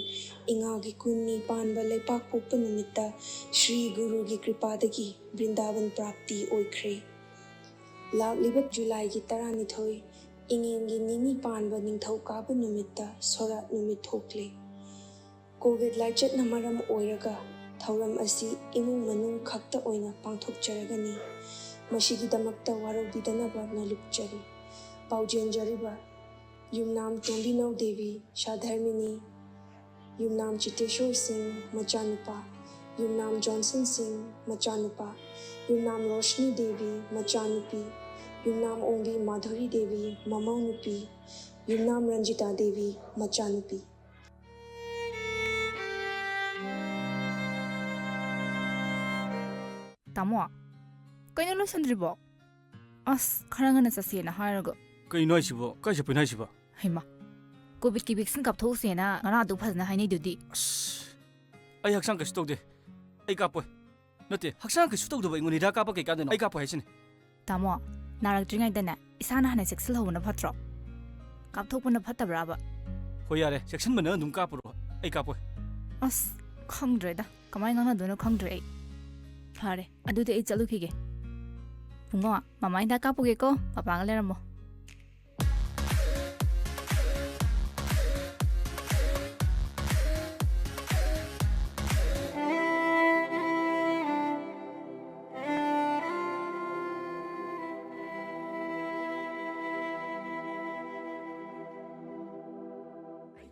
ꯏꯉꯥꯒꯤ ꯀꯨꯟꯅꯤ ꯄꯥꯟꯕ ꯂꯩꯄꯥꯛꯄꯣꯛꯄ ꯅꯨꯃꯤꯠꯇ ꯁ꯭ꯔꯤ ꯒꯨꯔꯨꯒꯤ ꯀ꯭ꯔꯤꯄꯥꯗꯒꯤ ꯕ꯭ꯔꯤꯟꯗꯥꯕꯟ ꯄ꯭ꯔꯥꯞꯇꯤ ꯑꯣꯏꯈ꯭ꯔꯦ꯫ ꯂꯥꯛꯂꯤꯕ ꯖꯨꯂꯥꯏꯒꯤ ꯇꯔꯥꯅꯤꯊꯣꯏ, ꯏꯉꯦꯟꯒꯤ ꯅꯤꯅꯤ ꯄꯥꯟꯕ ꯅꯤꯡꯊꯧꯀꯥꯕ ꯅꯨꯃꯤꯠꯇ ꯁꯣꯔꯥꯠ ꯅꯨꯃꯤꯠ ꯊꯣꯛꯂꯦ꯫ COVID ꯂꯥꯏꯆꯠꯅ ꯃꯔꯝ ꯑꯣꯏꯔꯒ ꯊꯧꯔꯝ ꯑꯁꯤ ꯏꯃꯨꯡ ꯃꯅꯨꯡ ꯈꯛꯇ ꯑꯣꯏꯅ ꯄꯥꯡꯊꯣꯛꯆꯔꯒꯅꯤ꯫ ꯃꯁꯤꯒꯤꯗꯃꯛꯇ ꯋꯥꯔꯧꯕꯤꯗꯅꯕ ꯅꯣꯜꯂꯨꯛꯆꯔꯤ꯫ ꯄꯥꯎꯖꯦꯟꯖꯔꯤꯕ ꯌꯨꯝꯅꯥꯝ ꯇꯣꯝꯕꯤꯅꯧ ꯗꯦꯕꯤ, ꯁꯥꯙꯔꯃꯤꯅꯤ, ꯌꯨꯝꯅꯥꯝ ꯆꯤꯇꯦꯁꯣꯔ ꯁꯤꯡ, ꯃꯆꯥꯅꯨꯄꯥ, ꯌꯨꯝꯅꯥꯝ ꯖꯣꯟꯁꯟ ꯁꯤꯡ, ꯃꯆꯥꯅꯨꯄꯥ, ꯌꯨꯝꯅꯥꯝ ꯔꯣꯁꯅꯤ ꯗꯦꯕꯤ, ꯃꯆꯥꯅꯨꯄꯤ, ꯌꯨꯝꯅꯥꯝ ꯑꯣꯡꯕꯤ ꯃꯥꯙꯨꯔꯤ ꯗꯦꯕꯤ, ꯃꯃꯧ ꯅꯨꯄꯤ, ꯌꯨꯝꯅꯥꯝ ꯔꯟꯖꯤꯇꯥ ꯗꯦꯕꯤ, ꯃꯆꯥꯅꯨꯄꯤ꯫ ꯇꯥꯃꯣ, ꯀꯩꯅꯣ ꯂꯣꯏꯁꯟꯗ꯭ꯔꯤꯕꯣ? ꯑꯁ, ꯈꯔ ꯉꯟꯅ ꯆꯠꯁꯦꯅ ꯍꯥꯏꯔꯒ꯫ ꯀꯩꯅꯣ ꯍꯥꯏꯁꯤꯕꯣ? ꯀꯥꯏ ꯆꯠꯄꯩꯅꯣ ꯍꯥꯏꯁꯤꯕꯣ? ꯍꯩꯃꯥ, ꯀꯣꯚꯤꯗꯀꯤ ꯚꯦꯛꯁꯤꯟ ꯀꯥꯞꯊꯣꯛꯎꯁꯦꯅ ꯉꯔꯥꯡ ꯑꯗꯨ ꯐꯖꯅ ꯍꯥꯏꯅꯩꯗꯨꯗꯤ꯫ ꯑꯁ, ꯑꯩ ꯍꯛꯆꯥꯡ ꯀꯩꯁꯨ ꯇꯧꯗꯦ꯫ ꯑꯩ ꯀꯥꯞꯄꯣꯏ꯫ ꯅꯠꯇꯦ, ꯍꯛꯆꯥꯡ ꯀꯩꯁꯨ ꯇꯧꯗꯕ ꯑꯩꯉꯣꯟꯗ ꯍꯤꯗꯥꯛ ꯀꯥꯞꯄ ꯀꯩ ꯀꯥꯟꯗꯅꯣ? ꯑꯩ ꯀꯥꯞꯄꯣꯏ ꯍꯥꯏꯁꯤꯅꯤ꯫ ꯇꯥꯃꯣ, ꯅꯥꯔꯛꯇ꯭ꯔꯤꯉꯩꯗꯅꯦ ꯏꯁꯥꯅ ꯍꯥꯟꯅ ꯆꯦꯛꯁꯤꯜꯍꯧꯕꯅ ꯐꯠꯇ꯭ꯔꯣ? ꯀꯥꯞꯊꯣꯛꯄꯅ ꯐꯠꯇꯕ꯭ꯔꯥꯕ? ꯍꯣꯏ, ꯌꯥꯔꯦ, ꯆꯦꯛꯁꯤꯟꯕ ꯅꯪ ꯑꯗꯨꯝ ꯀꯥꯞꯄꯨꯔꯣ, ꯑꯩ ꯀꯥꯞꯄꯣꯏ꯫ ꯑꯁ, ꯈꯪꯗ꯭ꯔꯦꯗ, ꯀꯃꯥꯏꯅ ꯉꯥꯡꯅꯗꯣꯏꯅꯣ ꯈꯪꯗ꯭ꯔꯦ ꯑꯩ꯫ ꯐꯔꯦ, ꯑꯗꯨꯗꯤ ꯑꯩ ꯆꯠꯂꯨꯈꯤꯒꯦ꯫ ꯕꯨꯡꯉꯣ, ꯃꯃꯥ ꯍꯤꯗꯥꯛ ꯀꯥꯞꯄꯨꯒꯦꯀꯣ, ꯄꯄꯥꯒ ꯂꯩꯔꯝꯃꯣ꯫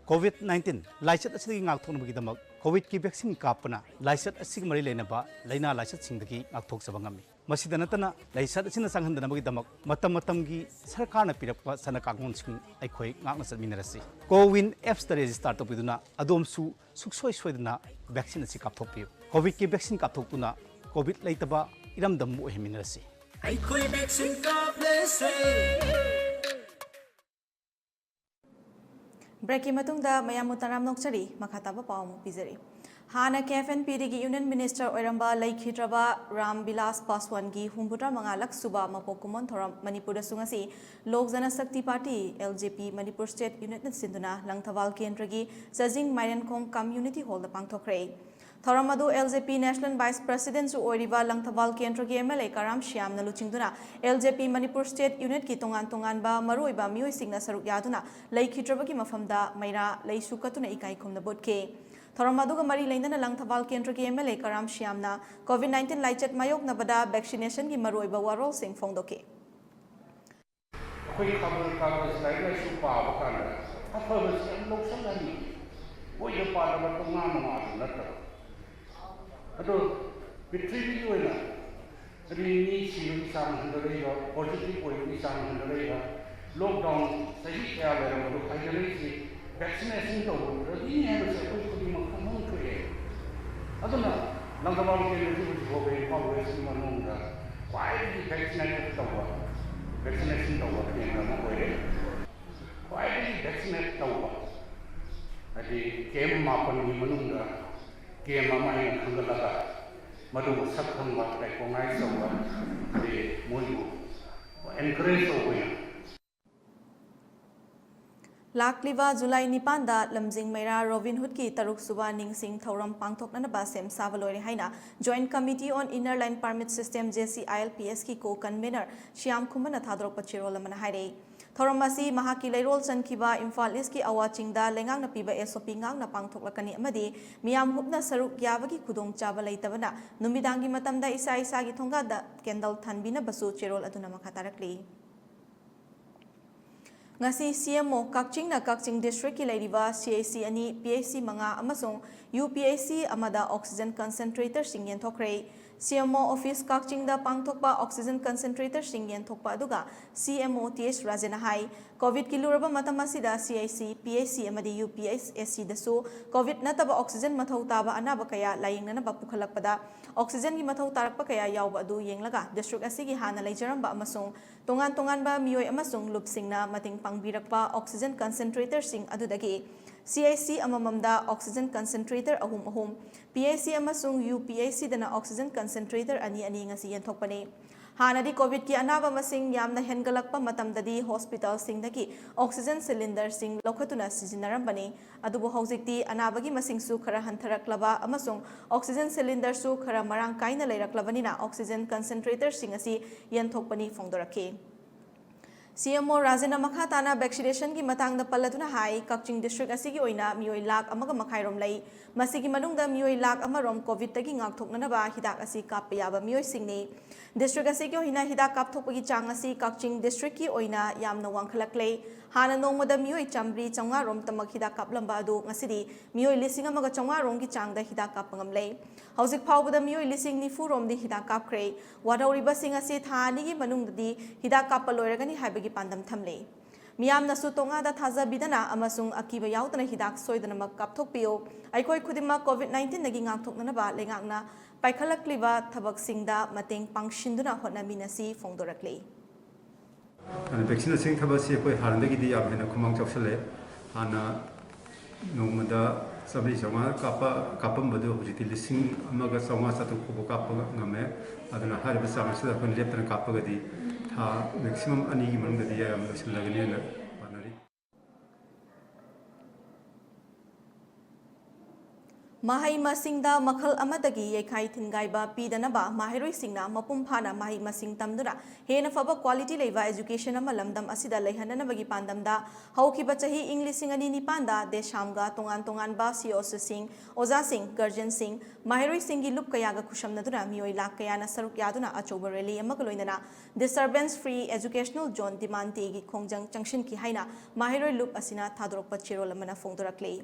ꯀꯣꯚꯤꯗ ꯅꯥꯏꯟꯇꯤꯟ ꯂꯥꯏꯆꯠ ꯑꯁꯤꯗꯒꯤ ꯉꯥꯛꯊꯣꯛꯅꯕꯒꯤꯗꯃꯛ ꯀꯣꯚꯤꯗꯀꯤ ꯚꯦꯛꯁꯤꯟ ꯀꯥꯞꯄꯅ ꯂꯥꯏꯆꯠ ꯑꯁꯤꯒ ꯃꯔꯤ ꯂꯩꯅꯕ ꯂꯥꯏꯅꯥ ꯂꯥꯏꯆꯠꯁꯤꯡꯗꯒꯤ ꯉꯥꯛꯊꯣꯛꯆꯕ ꯉꯝꯃꯤ꯫ ꯃꯁꯤꯗ ꯅꯠꯇꯅ ꯂꯥꯏꯆꯠ ꯑꯁꯤꯅ ꯆꯪꯍꯟꯗꯅꯕꯒꯤꯗꯃꯛ ꯃꯇꯝ ꯃꯇꯝꯒꯤ ꯁꯔꯀꯥꯔꯅ ꯄꯤꯔꯛꯄ ꯆꯠꯅ ꯀꯥꯡꯂꯣꯟꯁꯤꯡ ꯑꯩꯈꯣꯏ ꯉꯥꯛꯅ ꯆꯠꯃꯤꯟꯅꯔꯁꯤ꯫ ꯀꯣꯋꯤꯟ ꯑꯦꯞꯁꯇ ꯔꯦꯖꯤꯁꯇꯥꯔ ꯇꯧꯕꯤꯗꯨꯅ ꯑꯗꯣꯝꯁꯨ ꯁꯨꯛꯁꯣꯏ ꯁꯣꯏꯗꯅ ꯚꯦꯛꯁꯤꯟ ꯑꯁꯤ ꯀꯥꯞꯊꯣꯛꯄꯤꯌꯨ꯫ ꯀꯣꯚꯤꯗꯀꯤ ꯚꯦꯛꯁꯤꯟ ꯀꯥꯞꯊꯣꯛꯇꯨꯅ ꯀꯣꯚꯤꯗ ꯂꯩꯇꯕ ꯏꯔꯝꯗꯝ ꯑꯃ ꯑꯣꯏꯍꯟꯃꯤꯟꯅꯔꯁꯤ꯫ ꯑꯩꯈꯣꯏ ꯚꯦꯛꯁꯤꯟ ꯀꯥꯞꯂꯁꯦ꯫ ꯕ꯭ꯔꯦꯛꯀꯤ ꯃꯇꯨꯡꯗ ꯃꯌꯥꯝꯕꯨ ꯇꯔꯥꯝꯅ ꯑꯣꯛꯆꯔꯤ꯫ ꯃꯈꯥ ꯇꯥꯕ ꯄꯥꯎ ꯑꯃꯨꯛ ꯄꯤꯖꯔꯤ꯫ ꯍꯥꯟꯅ ꯀꯦ ꯑꯦꯐ ꯑꯦꯟ ꯄꯤꯗꯒꯤ ꯌꯨꯅꯤꯌꯟ ꯃꯤꯅꯤꯁꯇꯔ ꯑꯣꯏꯔꯝꯕ ꯂꯩꯈꯤꯗ꯭ꯔꯕ ꯔꯥꯝ ꯕꯤꯂꯥꯁ ꯄꯥꯁꯋꯥꯟꯒꯤ ꯍꯨꯝꯐꯨꯇꯔꯥ ꯃꯉꯥ ꯂꯛ ꯁꯨꯕ ꯃꯄꯣꯛ ꯀꯨꯝꯑꯣꯟ ꯊꯧꯔꯝ ꯃꯅꯤꯄꯨꯔꯗꯁꯨ ꯉꯁꯤ ꯂꯣꯛ ꯖꯅꯁꯛꯇꯤ ꯄꯥꯔꯇꯤ, ꯑꯦꯜ ꯖꯦ ꯄꯤ, ꯃꯅꯤꯄꯨꯔ ꯁ꯭ꯇꯦꯠ ꯌꯨꯅꯤꯠꯅ ꯁꯤꯟꯗꯨꯅ ꯂꯪꯊꯕꯥꯜ ꯀꯦꯟꯗ꯭ꯔꯒꯤ ꯆꯥꯖꯤꯡ ꯃꯥꯏꯔꯦꯟꯈꯣꯡ ꯀꯝꯌꯨꯅꯤꯇꯤ ꯍꯣꯜꯗ ꯄꯥꯡꯊꯣꯛꯈ꯭ꯔꯦ꯫ ꯊꯧꯔꯝ ꯑꯗꯨ ꯑꯦꯜ ꯖꯦ ꯄꯤ ꯅꯦꯁꯅꯦꯜ ꯚꯥꯏꯁ ꯄ꯭ꯔꯦꯁꯤꯗꯦꯟꯠꯁꯨ ꯑꯣꯏꯔꯤꯕ ꯂꯪꯊꯕꯥꯜ ꯀꯦꯟꯗ꯭ꯔꯒꯤ ꯑꯦꯝ ꯑꯦꯜ ꯑꯦ ꯀꯔꯥꯝ ꯁ꯭ꯌꯥꯝꯅ ꯂꯨꯆꯤꯡꯗꯨꯅ ꯑꯦꯜ ꯖꯦ ꯄꯤ ꯃꯅꯤꯄꯨꯔ ꯁ꯭ꯇꯦꯠ ꯌꯨꯅꯤꯠꯀꯤ ꯇꯣꯉꯥꯟ ꯇꯣꯉꯥꯟꯕ ꯃꯔꯨꯑꯣꯏꯕ ꯃꯤꯑꯣꯏꯁꯤꯡꯅ ꯁꯔꯨꯛ ꯌꯥꯗꯨꯅ ꯂꯩꯈꯤꯗ꯭ꯔꯕꯒꯤ ꯃꯐꯝꯗ ꯃꯩꯔꯥ ꯂꯩꯁꯨ ꯀꯠꯇꯨꯅ ꯏꯀꯥꯏ ꯈꯨꯝꯅꯕ ꯎꯠꯈꯤ꯫ ꯊꯧꯔꯝ ꯑꯗꯨꯒ ꯃꯔꯤ ꯂꯩꯅꯅ ꯂꯪꯊꯕꯥꯜ ꯀꯦꯟꯗ꯭ꯔꯒꯤ ꯑꯦꯝ ꯑꯦꯜ ꯑꯦ ꯀꯔꯥꯝ ꯁ꯭ꯌꯥꯝꯅ ꯀꯣꯚꯤꯗ ꯅꯥꯏꯟꯇꯤꯟ ꯂꯥꯏꯆꯠ ꯃꯥꯌꯣꯛꯅꯕꯗ ꯚꯦꯛꯁꯤꯅꯦꯁꯟꯒꯤ ꯃꯔꯨꯑꯣꯏꯕ ꯋꯥꯔꯣꯜꯁꯤꯡ ꯐꯣꯡꯗꯣꯛꯈꯤ꯫ ꯑꯩꯈꯣꯏ ꯈꯕꯔ ꯀꯥꯒꯖ ꯂꯥꯏꯔꯤꯛ ꯂꯥꯏꯁꯨ ꯄꯥꯕ ꯀꯥꯟꯗ ꯑꯐꯕꯁꯤ ꯌꯥꯝ ꯂꯧꯁꯤꯜꯍꯟꯅꯤꯡꯉꯤ꯫ ꯑꯣꯏꯗ ꯄꯥꯗꯕ ꯇꯣꯉꯥꯟ ꯅꯨꯡꯉꯥꯟꯕ ꯅꯠꯇꯕ꯫ ꯑꯗꯣ ꯄ꯭ꯔꯤꯊꯤꯕꯤꯒꯤ ꯑꯣꯏꯅ ꯍꯥꯏꯗꯤ ꯃꯤ ꯁꯤꯕꯒꯤ ꯆꯥꯡ ꯍꯟꯊꯔꯛꯏꯕ, ꯄꯣꯖꯤꯇꯤꯚ ꯑꯣꯏꯕꯒꯤ ꯆꯥꯡ ꯍꯟꯊꯔꯛꯏꯕ, ꯂꯣꯛꯗꯥꯎꯟ ꯆꯍꯤ ꯀꯌꯥ ꯂꯩꯔꯝꯕꯗꯣ ꯍꯥꯏꯗꯔꯛꯏꯁꯤ ꯚꯦꯛꯁꯤꯅꯦꯁꯟ ꯇꯧꯕꯗꯨꯗꯒꯤꯅꯤ ꯍꯥꯏꯕꯁꯦ ꯑꯩꯈꯣꯏ ꯈꯨꯗꯤꯡꯃꯛ ꯈꯪꯐꯝ ꯊꯣꯛꯑꯦ꯫ ꯑꯗꯨꯅ ꯂꯪꯊꯕꯥꯜ ꯀꯦꯟꯗ꯭ꯔꯁꯤ ꯍꯧꯖꯤꯛ ꯐꯥꯎꯕ ꯏꯝꯐꯥꯜ ꯋꯦꯁꯀꯤ ꯃꯅꯨꯡꯗ ꯈ꯭ꯋꯥꯏꯗꯒꯤ ꯚꯦꯛꯁꯤꯅꯦꯇꯦꯠ ꯇꯧꯕ, ꯚꯦꯛꯁꯤꯅꯦꯁꯟ ꯇꯧꯕ ꯀꯦꯟꯗ꯭ꯔ ꯑꯃ ꯑꯣꯏꯔꯦ꯫ ꯈ꯭ꯋꯥꯏꯗꯒꯤ ꯚꯦꯛꯁꯤꯅꯦꯠ ꯇꯧꯕ ꯍꯥꯏꯗꯤ ꯀꯦꯝ ꯃꯥꯄꯟꯒꯤ ꯃꯅꯨꯡꯗ ꯀꯦꯝ ꯑꯃ ꯑꯩꯅ ꯈꯟꯒꯠꯂꯒ ꯃꯗꯨꯕꯨ ꯁꯛ ꯈꯪꯕ, ꯔꯦꯀꯣꯛꯅꯥꯏꯖ ꯇꯧꯕ, ꯍꯥꯏꯗꯤ ꯃꯣꯏꯕꯨ ꯑꯦꯟꯀꯔꯦꯖ ꯇꯧꯕ ꯑꯣꯏꯅ꯫ ꯂꯥꯛꯂꯤꯕ ꯖꯨꯂꯥꯏ ꯅꯤꯄꯥꯟꯗ ꯂꯝꯖꯤꯡ ꯃꯩꯔꯥ ꯔꯣꯕꯤꯟ ꯍꯨꯗꯀꯤ ꯇꯔꯨꯛ ꯁꯨꯕ ꯅꯤꯡꯁꯤꯡ ꯊꯧꯔꯝ ꯄꯥꯡꯊꯣꯛꯅꯅꯕ ꯁꯦꯝ ꯁꯥꯕ ꯂꯣꯏꯔꯦ ꯍꯥꯏꯅ Joint Committee on Inner Line Permit System, J C I L P S ꯀꯤ ꯀꯣ ꯀꯟꯚꯦꯅꯔ ꯁ꯭ꯌꯥꯝ ꯈꯨꯃꯟꯅ ꯊꯥꯗꯣꯔꯛꯄ ꯆꯦꯔꯣꯜ ꯑꯃꯅ ꯍꯥꯏꯔꯛꯏ꯫ ꯊꯧꯔꯝ ꯑꯁꯤ ꯃꯍꯥꯛꯀꯤ ꯂꯩꯔꯣꯜ ꯆꯟꯈꯤꯕ ꯏꯝꯐꯥꯜ ꯏꯁꯀꯤ ꯑꯋꯥ ꯆꯤꯡꯗ ꯂꯩꯉꯥꯛꯅ ꯄꯤꯕ S O P ꯉꯥꯛꯅ ꯄꯥꯡꯊꯣꯛꯂꯛꯀꯅꯤ ꯑꯃꯗꯤ ꯃꯤꯌꯥꯝ ꯍꯨꯞꯅ ꯁꯔꯨꯛ ꯌꯥꯕꯒꯤ ꯈꯨꯗꯣꯡꯆꯥꯕ ꯂꯩꯇꯕꯅ ꯅꯨꯃꯤꯗꯥꯡꯒꯤ ꯃꯇꯝꯗ ꯏꯁꯥ ꯏꯁꯥꯒꯤ ꯊꯣꯡꯒꯥꯟꯗ ꯀꯦꯟꯗꯜ ꯊꯥꯟꯕꯤꯅꯕꯁꯨ ꯆꯦꯔꯣꯜ ꯑꯗꯨꯅ ꯃꯈꯥ ꯇꯥꯔꯛꯂꯤ꯫ ꯉꯁꯤ C M O ꯀꯛꯆꯤꯡꯅ ꯀꯛꯆꯤꯡ ꯗꯤꯁꯇ꯭ꯔꯤꯛꯀꯤ ꯂꯩꯔꯤꯕ C H C ꯑꯅꯤ, P H C ꯃꯉꯥ ꯑꯃꯁꯨꯡ U P H C ꯑꯃꯗ oxygen concentratorꯁꯤꯡ ꯌꯦꯟꯊꯣꯛꯈ꯭ꯔꯦ꯫ C M O office ꯀꯛꯆꯤꯡꯗ ꯄꯥꯡꯊꯣꯛꯄ oxygen concentratorꯁꯤꯡ ꯌꯦꯟꯊꯣꯛꯄ ꯑꯗꯨꯒ C M O T H ꯔꯥꯖꯦꯟꯅ ꯍꯥꯏ, ꯀꯣꯚꯤꯗꯀꯤ ꯂꯨꯔꯕ ꯃꯇꯝ ꯑꯁꯤꯗ C H C, P H C ꯑꯃꯗꯤ U P H S Cꯗꯁꯨ ꯀꯣꯚꯤꯗ ꯅꯠꯇꯕ oxygen ꯃꯊꯧ ꯇꯥꯕ ꯑꯅꯥꯕ ꯀꯌꯥ ꯂꯥꯌꯦꯡꯅꯅꯕ ꯄꯨꯈꯠꯂꯛꯄꯗ oxygenꯒꯤ ꯃꯊꯧ ꯇꯥꯔꯛꯄ ꯀꯌꯥ ꯌꯥꯎꯕ ꯑꯗꯨ ꯌꯦꯡꯂꯒ district ꯑꯁꯤꯒꯤ ꯍꯥꯟꯅ ꯂꯩꯖꯔꯝꯕ ꯑꯃꯁꯨꯡ ꯇꯣꯉꯥꯟ ꯇꯣꯉꯥꯟꯕ ꯃꯤꯑꯣꯏ ꯑꯃꯁꯨꯡ ꯂꯨꯞꯁꯤꯡꯅ ꯃꯇꯦꯡ ꯄꯥꯡꯕꯤꯔꯛꯄ oxygen concentratorꯁꯤꯡ ꯑꯗꯨꯗꯒꯤ C H C ꯑꯃꯃꯝꯗ oxygen concentrator ꯑꯍꯨꯝ ꯑꯍꯨꯝ, P H C ꯑꯃꯁꯨꯡ U P H Cꯗꯅ oxygen concentrator ꯑꯅꯤ ꯑꯅꯤ ꯉꯁꯤ ꯌꯦꯟꯊꯣꯛꯄꯅꯤ꯫ ꯍꯥꯟꯅꯗꯤ ꯀꯣꯚꯤꯗꯀꯤ ꯑꯅꯥꯕ ꯃꯁꯤꯡ ꯌꯥꯝꯅ ꯍꯦꯟꯒꯠꯂꯛꯄ ꯃꯇꯝꯗꯗꯤ hospitalꯁꯤꯡꯗꯒꯤ oxygen cylinderꯁꯤꯡ ꯂꯧꯈꯠꯇꯨꯅ ꯁꯤꯖꯤꯟꯅꯔꯝꯕꯅꯤ꯫ ꯑꯗꯨꯕꯨ ꯍꯧꯖꯤꯛꯇꯤ ꯑꯅꯥꯕꯒꯤ ꯃꯁꯤꯡꯁꯨ ꯈꯔ ꯍꯟꯊꯔꯛꯂꯕ ꯑꯃꯁꯨꯡ oxygen cylinderꯁꯨ ꯈꯔ ꯃꯔꯥꯡ ꯀꯥꯏꯅ ꯂꯩꯔꯛꯂꯕꯅꯤꯅ oxygen concentratorꯁꯤꯡ ꯑꯁꯤ ꯌꯦꯟꯊꯣꯛꯄꯅꯤ ꯐꯣꯡꯗꯣꯔꯛꯈꯤ꯫ ꯁꯤ ꯑꯦꯝ ꯑꯣ ꯔꯥꯖꯦꯟꯅ ꯃꯈꯥ ꯇꯥꯅ vaccinationꯒꯤ ꯃꯇꯥꯡꯗ ꯄꯜꯂꯗꯨꯅ ꯍꯥꯏ, ꯀꯛꯆꯤꯡ district ꯑꯁꯤꯒꯤ ꯑꯣꯏꯅ ꯃꯤꯑꯣꯏ ꯂꯥꯈ ꯑꯃꯒ ꯃꯈꯥꯏꯔꯣꯝ ꯂꯩ꯫ ꯃꯁꯤꯒꯤ ꯃꯅꯨꯡꯗ ꯃꯤꯑꯣꯏ ꯂꯥꯈ ꯑꯃꯔꯣꯝ COVIDꯇꯒꯤ ꯉꯥꯛꯊꯣꯛꯅꯅꯕ ꯍꯤꯗꯥꯛ ꯑꯁꯤ ꯀꯥꯞꯄ ꯌꯥꯕ ꯃꯤꯑꯣꯏꯁꯤꯡꯅꯤ꯫ District ꯑꯁꯤꯒꯤ ꯑꯣꯏꯅ ꯍꯤꯗꯥꯛ ꯀꯥꯞꯊꯣꯛꯄꯒꯤ ꯆꯥꯡ ꯑꯁꯤ ꯀꯛꯆꯤꯡ districtꯀꯤ ꯑꯣꯏꯅ ꯌꯥꯝꯅ ꯋꯥꯡꯈꯠꯂꯛꯂꯦ꯫ ꯍꯥꯟꯅ ꯅꯣꯡꯃꯗ ꯃꯤꯑꯣꯏ ꯆꯥꯃꯔꯤ ꯆꯥꯃꯉꯥꯔꯣꯝꯇꯃꯛ ꯍꯤꯗꯥꯛ ꯀꯥꯞꯂꯝꯕ ꯑꯗꯨ ꯉꯁꯤꯗꯤ ꯃꯤꯑꯣꯏ ꯂꯤꯁꯤꯡ ꯑꯃꯒ ꯆꯥꯃꯉꯥꯔꯣꯝꯒꯤ ꯆꯥꯡꯗ ꯍꯤꯗꯥꯛ ꯀꯥꯞꯄ ꯉꯝꯂꯦ꯫ ꯍꯧꯖꯤꯛ ꯐꯥꯎꯕꯗ ꯃꯤꯑꯣꯏ ꯂꯤꯁꯤꯡ ꯅꯤꯐꯨꯔꯣꯝꯗꯤ ꯍꯤꯗꯥꯛ ꯀꯥꯞꯈ꯭ꯔꯦ꯫ ꯋꯥꯠꯍꯧꯔꯤꯕꯁꯤꯡ ꯑꯁꯤ ꯊꯥ ꯑꯅꯤꯒꯤ ꯃꯅꯨꯡꯗꯗꯤ ꯍꯤꯗꯥꯛ ꯀꯥꯞꯄ ꯂꯣꯏꯔꯒꯅꯤ ꯍꯥꯏꯕꯒꯤ ꯄꯥꯟꯗꯝ ꯊꯝꯂꯤ꯫ ꯃꯤꯌꯥꯝꯅꯁꯨ ꯇꯣꯉꯥꯟꯗ ꯊꯥꯖꯕꯤꯗꯅ ꯑꯃꯁꯨꯡ ꯑꯀꯤꯕ ꯌꯥꯎꯗꯅ ꯍꯤꯗꯥꯛ ꯁꯣꯏꯗꯅꯃꯛ ꯀꯥꯞꯊꯣꯛꯄꯤꯌꯨ꯫ ꯑꯩꯈꯣꯏ ꯈꯨꯗꯤꯡꯃꯛ COVID nineteenꯗꯒꯤ ꯉꯥꯛꯊꯣꯛꯅꯅꯕ ꯂꯩꯉꯥꯛꯅ ꯄꯥꯏꯈꯠꯂꯛꯂꯤꯕ ꯊꯕꯛꯁꯤꯡꯗ ꯃꯇꯦꯡ ꯄꯥꯡꯁꯤꯟꯗꯨꯅ ꯍꯣꯠꯅꯃꯤꯟꯅꯁꯤ ꯐꯣꯡꯗꯣꯔꯛꯂꯤ꯫ ꯑꯗꯨꯅ vaccine ꯑꯁꯦꯡ ꯊꯕꯛ ꯑꯁꯤ ꯑꯩꯈꯣꯏ ꯍꯥꯟꯅꯗꯒꯤꯗꯤ ꯌꯥꯝ ꯍꯦꯟꯅ ꯈꯨꯃꯥꯡ ꯆꯥꯎꯁꯜꯂꯦ꯫ ꯍꯥꯟꯅ ꯅꯣꯡꯃꯗ ꯆꯥꯃꯔꯤ ꯆꯥꯃꯉꯥ ꯀꯥꯞꯄ ꯀꯥꯞꯄꯝꯕꯗꯨ ꯍꯧꯖꯤꯛꯇꯤ ꯂꯤꯁꯤꯡ ꯑꯃꯒ ꯆꯥꯃꯉꯥ ꯆꯥꯇ꯭ꯔꯨꯛ ꯐꯥꯎꯕ ꯀꯥꯞꯄ ꯉꯝꯃꯦ꯫ ꯑꯗꯨꯅ ꯍꯥꯏꯔꯤꯕ ꯆꯥꯡ ꯑꯁꯤꯗ ꯑꯩꯈꯣꯏꯅ ꯂꯦꯞꯇꯅ ꯀꯥꯞꯄꯒꯗꯤ ꯊꯥ maximum ꯑꯅꯤꯒꯤ ꯃꯅꯨꯡꯗꯗꯤ ꯌꯥꯝ ꯂꯣꯏꯁꯤꯜꯂꯒꯅꯤꯅ ꯄꯥꯅꯔꯤ꯫ ꯃꯍꯩ ꯃꯁꯤꯡꯗ ꯃꯈꯜ ꯑꯃꯗꯒꯤ ꯌꯩꯈꯥꯏ ꯊꯤꯟꯒꯥꯏꯕ ꯄꯤꯗꯅꯕ ꯃꯍꯩꯔꯣꯏꯁꯤꯡꯅ ꯃꯄꯨꯡ ꯐꯥꯅ ꯃꯍꯩ ꯃꯁꯤꯡ ꯇꯝꯗꯨꯅ ꯍꯦꯟꯅ ꯐꯕ quality ꯂꯩꯕ education ꯑꯃ ꯂꯝꯗꯝ ꯑꯁꯤꯗ ꯂꯩꯍꯟꯅꯅꯕꯒꯤ ꯄꯥꯟꯗꯝꯗ ꯍꯧꯈꯤꯕ ꯆꯍꯤ ꯏꯪ ꯂꯤꯁꯤꯡ ꯑꯅꯤ ꯅꯤꯄꯥꯟꯗ ꯗꯦꯁꯥꯝꯒ ꯇꯣꯉꯥꯟ ꯇꯣꯉꯥꯟꯕ CEOꯁꯁꯤꯡ, ꯑꯣꯖꯥꯁꯤꯡ, guardianꯁꯤꯡ, ꯃꯍꯩꯔꯣꯏꯁꯤꯡꯒꯤ ꯂꯨꯞ ꯀꯌꯥꯒ ꯈꯨꯠꯁꯝꯅꯗꯨꯅ ꯃꯤꯑꯣꯏ ꯂꯥꯈ ꯀꯌꯥꯅ ꯁꯔꯨꯛ ꯌꯥꯗꯨꯅ ꯑꯆꯧꯕ rally ꯑꯃꯒ ꯂꯣꯏꯅꯅ disturbance free educational zone demand ꯗꯦꯒꯤ ꯈꯣꯡꯖꯪ ꯆꯪꯁꯤꯟꯈꯤ ꯍꯥꯏꯅ ꯃꯍꯩꯔꯣꯏ ꯂꯨꯞ ꯑꯁꯤꯅ ꯊꯥꯗꯣꯔꯛꯄ ꯆꯦꯔꯣꯜ ꯑꯃꯅ ꯐꯣꯡꯗꯣꯔꯛꯂꯤ꯫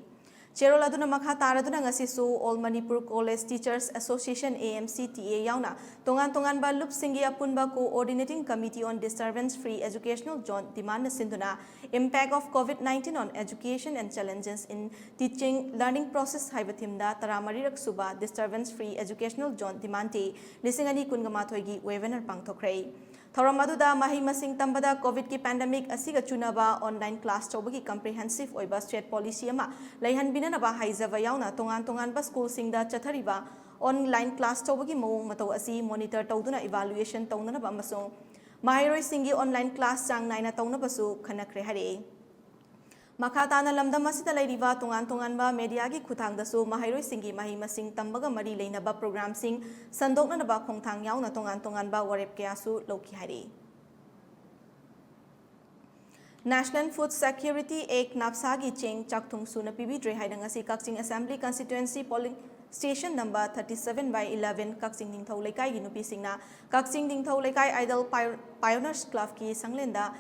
ꯆꯦꯔꯣꯜ ꯑꯗꯨꯅ ꯃꯈꯥ ꯇꯥꯔꯗꯨꯅ ꯉꯁꯤꯁꯨ All Manipur College Teachers Association, AMCTA, ꯌꯥꯎꯅ ꯇꯣꯉꯥꯟ ꯇꯣꯉꯥꯟꯕ ꯂꯨꯞꯁꯤꯡꯒꯤ ꯑꯄꯨꯟꯕ Coordinating Committee on Disturbance Free Educational Zone demand ꯅ ꯁꯤꯟꯗꯨꯅ Impact of COVID nineteen on Education and Challenges in Teaching Learning Process ꯍꯥꯏꯕ themeꯗ ꯇꯔꯥꯃꯔꯤꯔꯛ ꯁꯨꯕ Disturbance Free Educational Zone demand ꯗꯦ ꯂꯤꯁꯤꯡ ꯑꯅꯤ ꯀꯨꯟꯒ ꯃꯥꯊꯣꯏꯒꯤ webinar ꯄꯥꯡꯊꯣꯛꯈ꯭ꯔꯦ꯫ ꯊꯧꯔꯝ ꯑꯗꯨꯗ ꯃꯍꯩ ꯃꯁꯤꯡ ꯇꯝꯕꯗ COVIDꯀꯤ pandemic ꯑꯁꯤꯒ ꯆꯨꯅꯕ online class ꯇꯧꯕꯒꯤ comprehensive ꯑꯣꯏꯕ state policy ꯑꯃ ꯂꯩꯍꯟꯕꯤꯅꯅꯕ ꯍꯥꯏꯖꯕ ꯌꯥꯎꯅ ꯇꯣꯉꯥꯟ ꯇꯣꯉꯥꯟꯕ schoolꯁꯤꯡꯗ ꯆꯠꯊꯔꯤꯕ online class ꯇꯧꯕꯒꯤ ꯃꯑꯣꯡ ꯃꯇꯧ ꯑꯁꯤ monitor ꯇꯧꯗꯨꯅ evaluation ꯇꯧꯅꯅꯕ ꯑꯃꯁꯨꯡ ꯃꯍꯩꯔꯣꯏꯁꯤꯡꯒꯤ online class ꯆꯥꯡ ꯅꯥꯏꯅ ꯇꯧꯅꯕꯁꯨ ꯈꯟꯅꯈ꯭ꯔꯦ ꯍꯥꯏꯔꯛꯏ꯫ ꯃꯈꯥ ꯇꯥꯅ ꯂꯝꯗꯝ ꯑꯁꯤꯗ ꯂꯩꯔꯤꯕ ꯇꯣꯉꯥꯟ ꯇꯣꯉꯥꯟꯕ mediaꯒꯤ ꯈꯨꯠꯊꯥꯡꯗꯁꯨ ꯃꯍꯩꯔꯣꯏꯁꯤꯡꯒꯤ ꯃꯍꯩ ꯃꯁꯤꯡ ꯇꯝꯕꯒ ꯃꯔꯤ ꯂꯩꯅꯕ programꯁꯤꯡ ꯁꯟꯗꯣꯛꯅꯅꯕ ꯈꯣꯡꯊꯥꯡ ꯌꯥꯎꯅ ꯇꯣꯉꯥꯟ ꯇꯣꯉꯥꯟꯕ ꯋꯥꯔꯦꯞ ꯀꯌꯥꯁꯨ ꯂꯧꯈꯤ ꯍꯥꯏꯔꯤ꯫ National Food Security Act, ꯅꯥꯞꯁꯥꯒꯤ ꯆꯦꯡ ꯆꯥꯛꯊꯨꯡ ꯁꯨꯅ ꯄꯤꯕꯤꯗ꯭ꯔꯦ ꯍꯥꯏꯅ ꯉꯁꯤ ꯀꯛꯆꯤꯡ Assembly Constituency Polling Station number thirty seven by eleven ꯀꯛꯆꯤꯡ ꯅꯤꯡꯊꯧ ꯂꯩꯀꯥꯏꯒꯤ ꯅꯨꯄꯤꯁꯤꯡꯅ ꯀꯛꯆꯤꯡ ꯅꯤꯡꯊꯧ ꯂꯩꯀꯥꯏ Idol Pio-, Pioneers Clubꯀꯤ ꯁꯪꯂꯦꯟꯗ